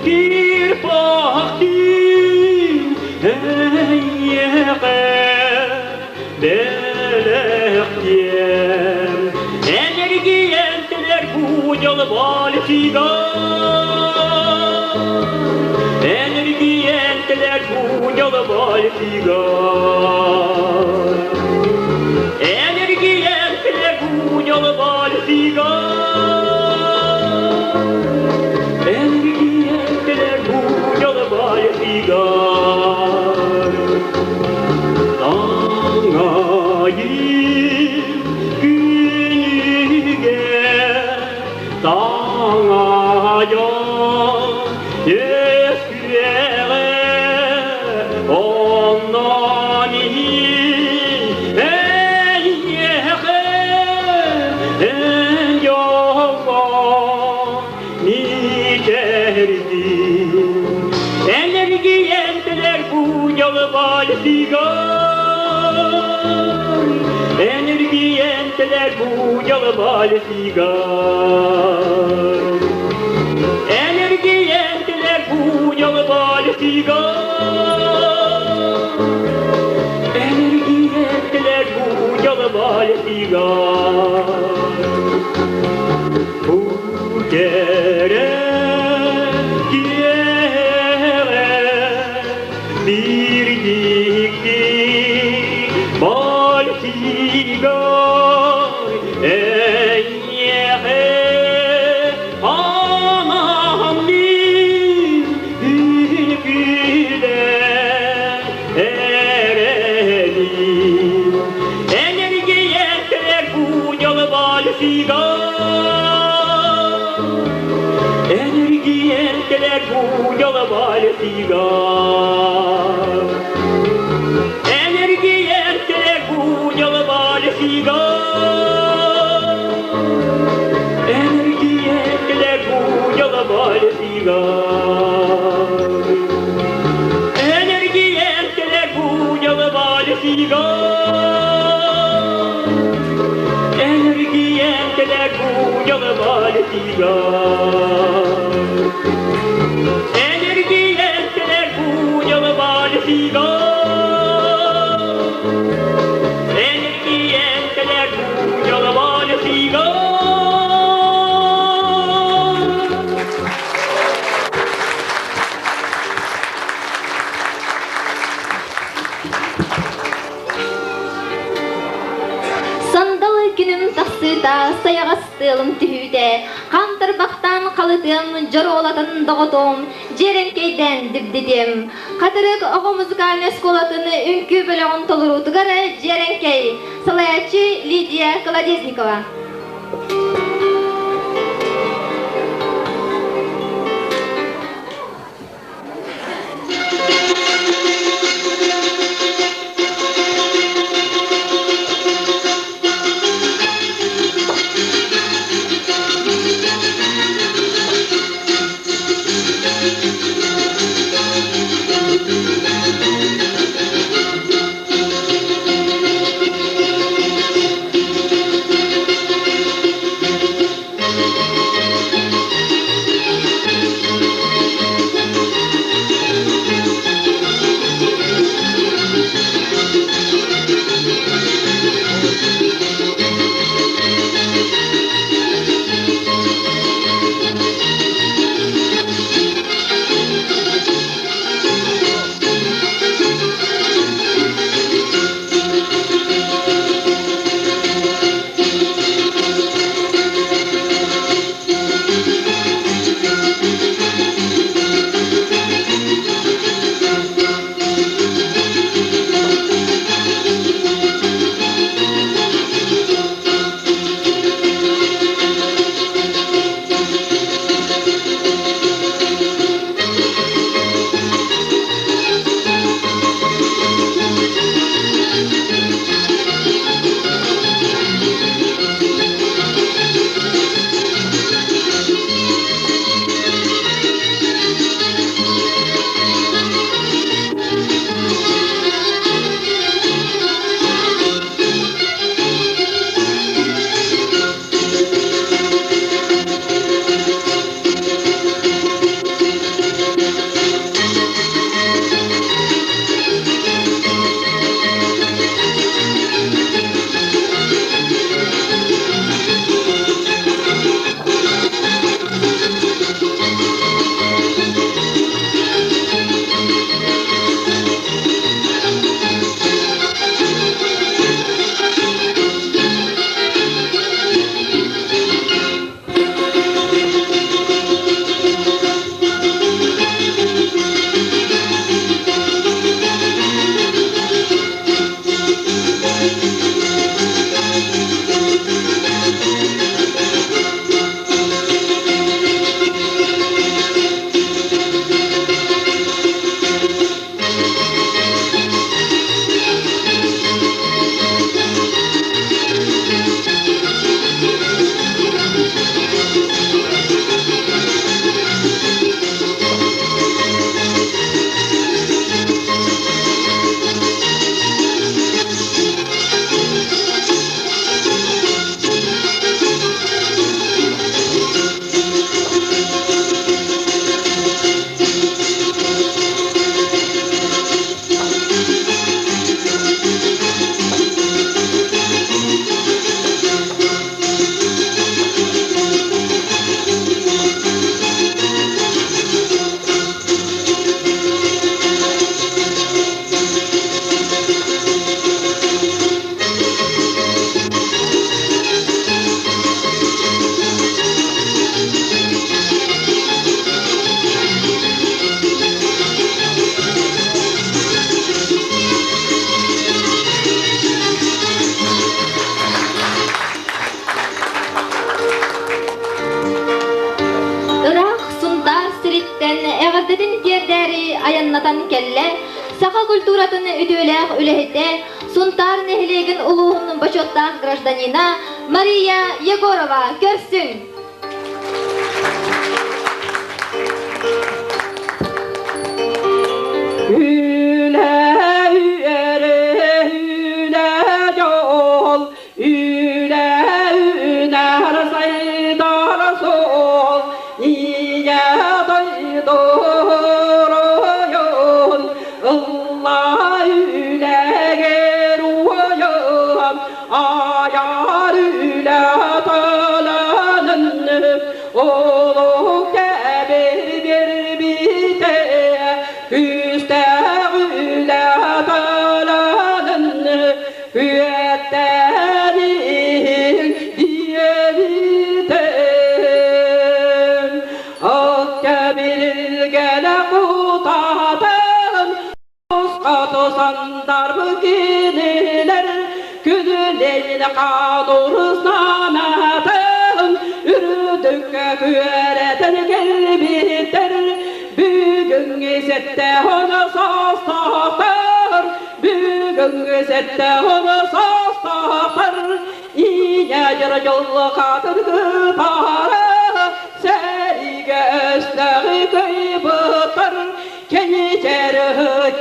кирпахтыы эйиэхэ бэлэхтиэм. Энергиям кэлэр бу дьол бальсига. Энергиям кэлэр бу дьол бальсига. Энергиям кэлэр бу дьол бальсига. Энергиям кэлэр бу дьол бальсига. Таҥайым күнүгэ таҥайа үөскүөҕэ оннон иһин эйиэхэ эн дьолго мичээрдин Энергиям кэлэр бу дьолу бальсигар Энергиям кэлэр бу дьолу бальсигар Энергиям кэлэр бу дьолу бальсигар Энергиям кэлэр бу дьолу бальсигар Бу кэрэ киэһэ биир дьикти бальсигар эйиэхэ анаан мин үҥкүүлэ эрэбин. Энергия кэлэр бу дьолу бальсигар Энергия кэлэр бу дьолу бальсигар Энергия кэлэр бу дьолу бальсигар Энергия кэлэр бу дьолу бальсигар Энергия кэлэр бу дьолу бальсигар Энергия кэлэр бу дьолу бальсигар Энергия кэлэр бу дьолу бальсигар Энергия кэлэр бу дьолу бальсигар Сандал күнүм тахсыыта, сайаҕас тыалым түһүүтэ, хаан тарбахтаан халытыам, дьоруолатан доҕотуом, дьиэрэҥкэйдээн дибдитиэм. Хатырык оҕо музыкальнай оскуолатын үҥкүү бөлөҕүн толоруутугар Дьиэрэҥкэй, салайааччы Лидия Колодезникова. айаннатан кэллэ саха культуратын үтүөлээх үлэһитэ, Сунтаар нэһилиэгин улууһун бочуоттаах гражданина Мария Егорова көрсүҥ! Үлэ үөрэ үлэ дьол үлэ үнэр сайдар суол ийэ дойду оройун ылла үлэгэр уойан айар үлэ таланын олох кэбир биэрбитэ күүстээх үлэ таланын күөттээн иһин диэбитэ Оккэбилгэнэ кутаатын Ускатусандар кинилэр күнүлэйин хаануруснаанатын үрдүккэ күөрэтэн кэлбиттэр бүгүҥҥү сэттэһон саастаахтар бүгүҥҥү сэттэһон саастаахтар ийэ дьыр дьоллохатын кытаара сэриигэ өстөөҕү кыйбыттар Кеничер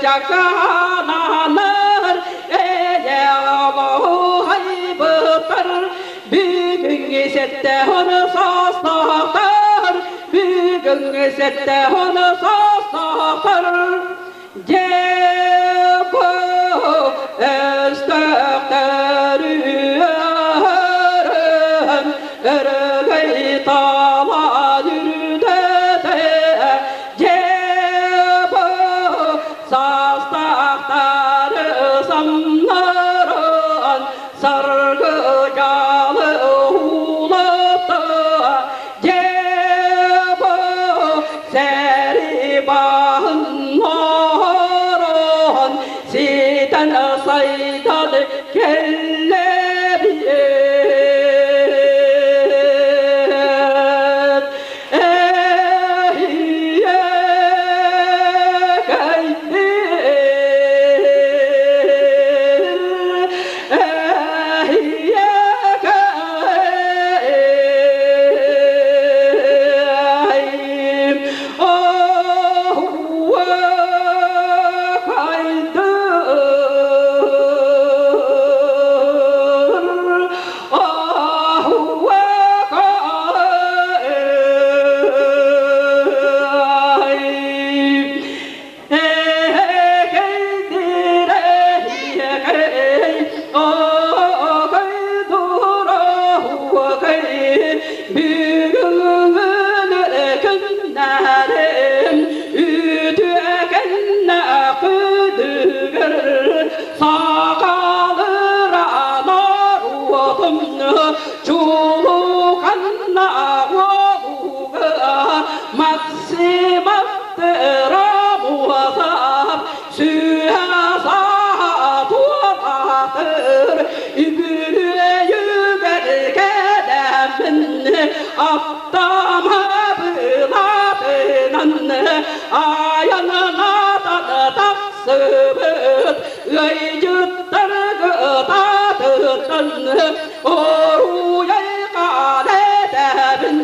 чакаананар эйэ олоһайбыттар бүгүҥҥү сэттэһон саастаахтар бүгүҥҥү сэттэһон саастаахтар дьэ бу өстөөхтөр үөрэн өрөгөй талан үрдэтэ Дьэ-бу саастаахтары самнаран саргы дьалы уулатта Дьэ-бу сэри баһын оһорон ситэн сайдан кэллэбиэт. Чулуканна уолуга Максиматтыра буосап сүһэ саатуолаатыр үбүлүөйүгэр кэлэммин аптама былаатынан айаннаатан тахсыбыт ыйдьыттаргы таатыттан оруйай хаалэтэбин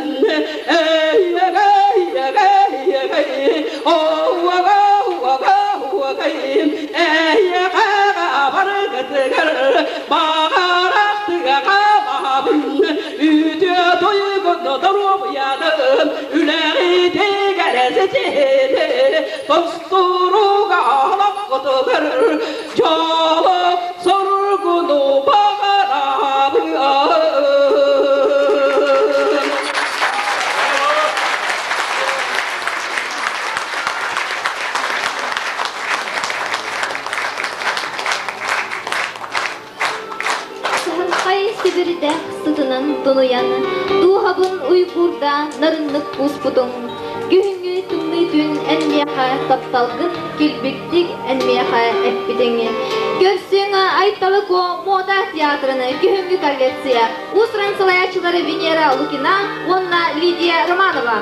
Тостуруга алаққытыгар жолы соргуну бағарабын. Саһархай сибирдэх сытынан тунуйан, дууһабын уйгуурда нарыннык кууспутуҥ. Күһүҥҥү тымныы түүн эн миэхэ тапталгын килбиктик эн миэхэ эппитиҥ. Көрсүҥ Айталы Куо мода театрын күһүҥҥү коллекция уус-уран салайааччылары Венера Лукина уонна Лидия Романова.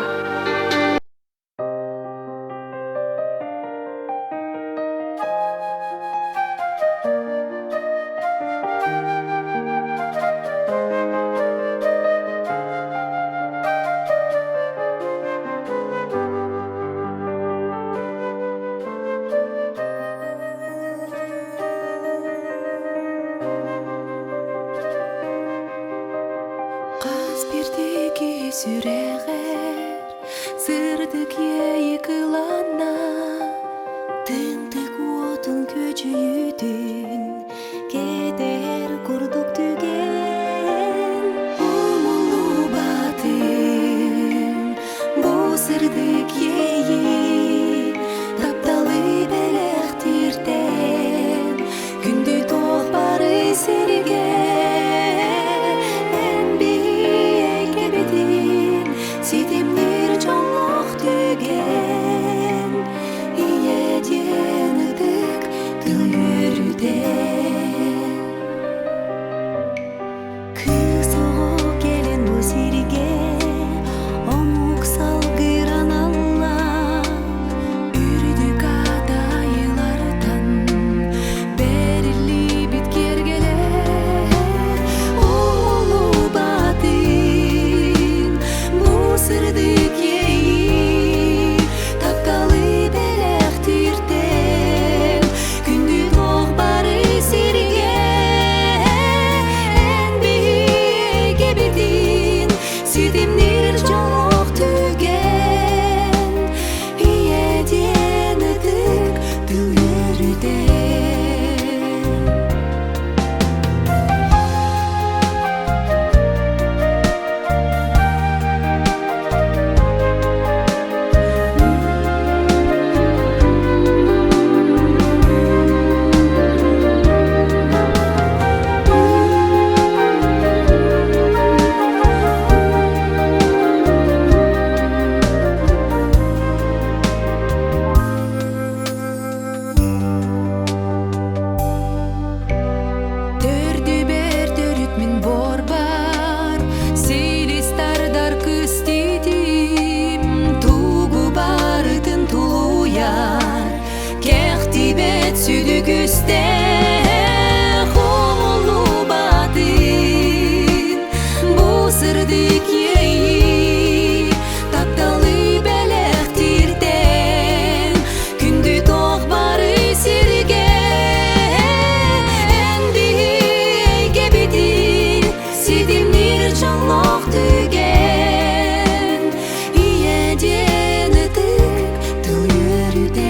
сырдык иэйии тапталы бэлэхтииртэн күндү туох бары сиргэ эн биһиги ситимниир дьоллоох түгэн ийэ диэн ытык тыл үөрүтэ. Төрдүбэр төрүт мин борбар, силис тардар кыститим, тугу барытын тулуйар, кэхтибэт сүдү күстээх умуллубатын, бу сырдык иэйии тапталы бэлэхтииртэн күндү туох бары сиргэ эн биһиги ситимниир дьоллоох түгэн ийэ диэн ытык тыл үөрүтэ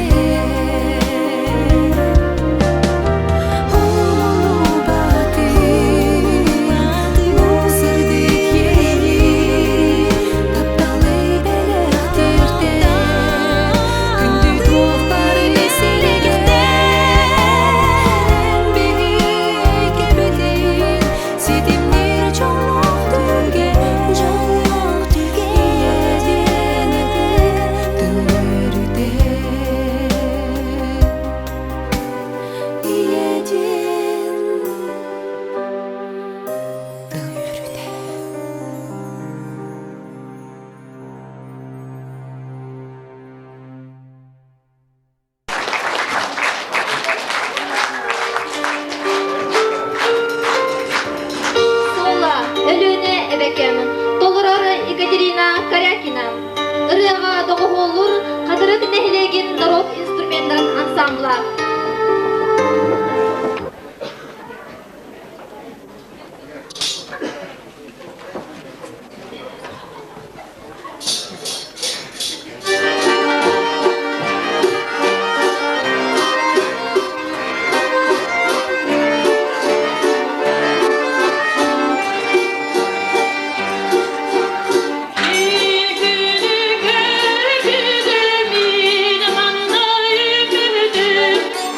Суола Өлүөнэ эбэкэм, толорор Екатерина Корякина. Ырыаҕа доҕуһуоллуур Хатырык нэһилиэгин норуот инструменнарын ансамбла. Күнү көргүдүм, мин манна үкүдүм.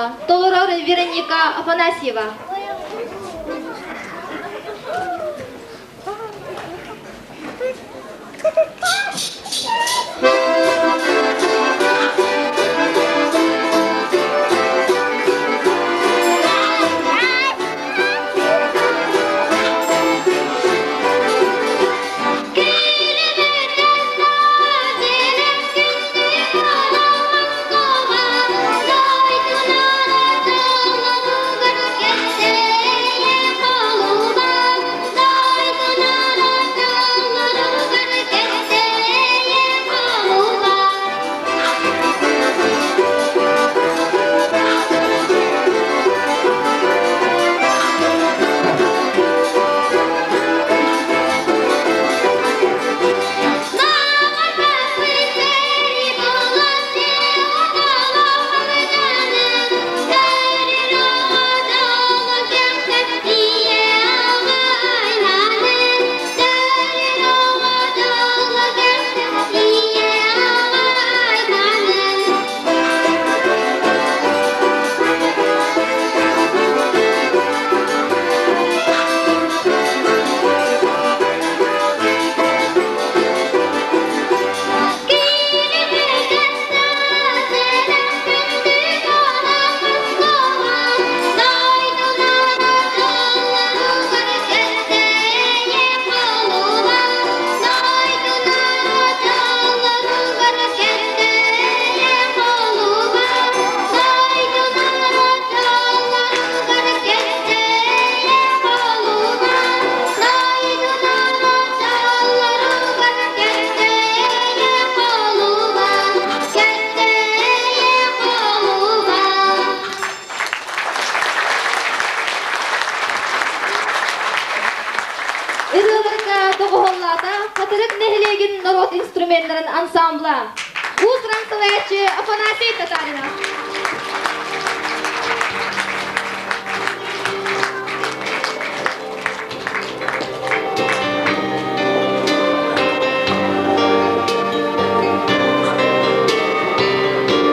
Осипова, толорор Вероника Афанасьева. Ырыаларга доҕуһуоллаата Хатырык нэһилиэгин норуот инструменнарын ансамбла. Уус-уран салайааччы Афанасий Татаринов.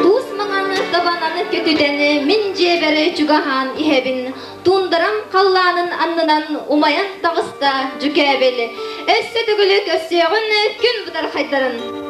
Туус маҥан табананы көтүтэн мин дьиэбэр чугаһаан иһэбин. Туундарам халлаанын аннынан умайан таҕыста дьүкээбил. Өссө төгүлү көрсүөҕүн күн бытархайдарын.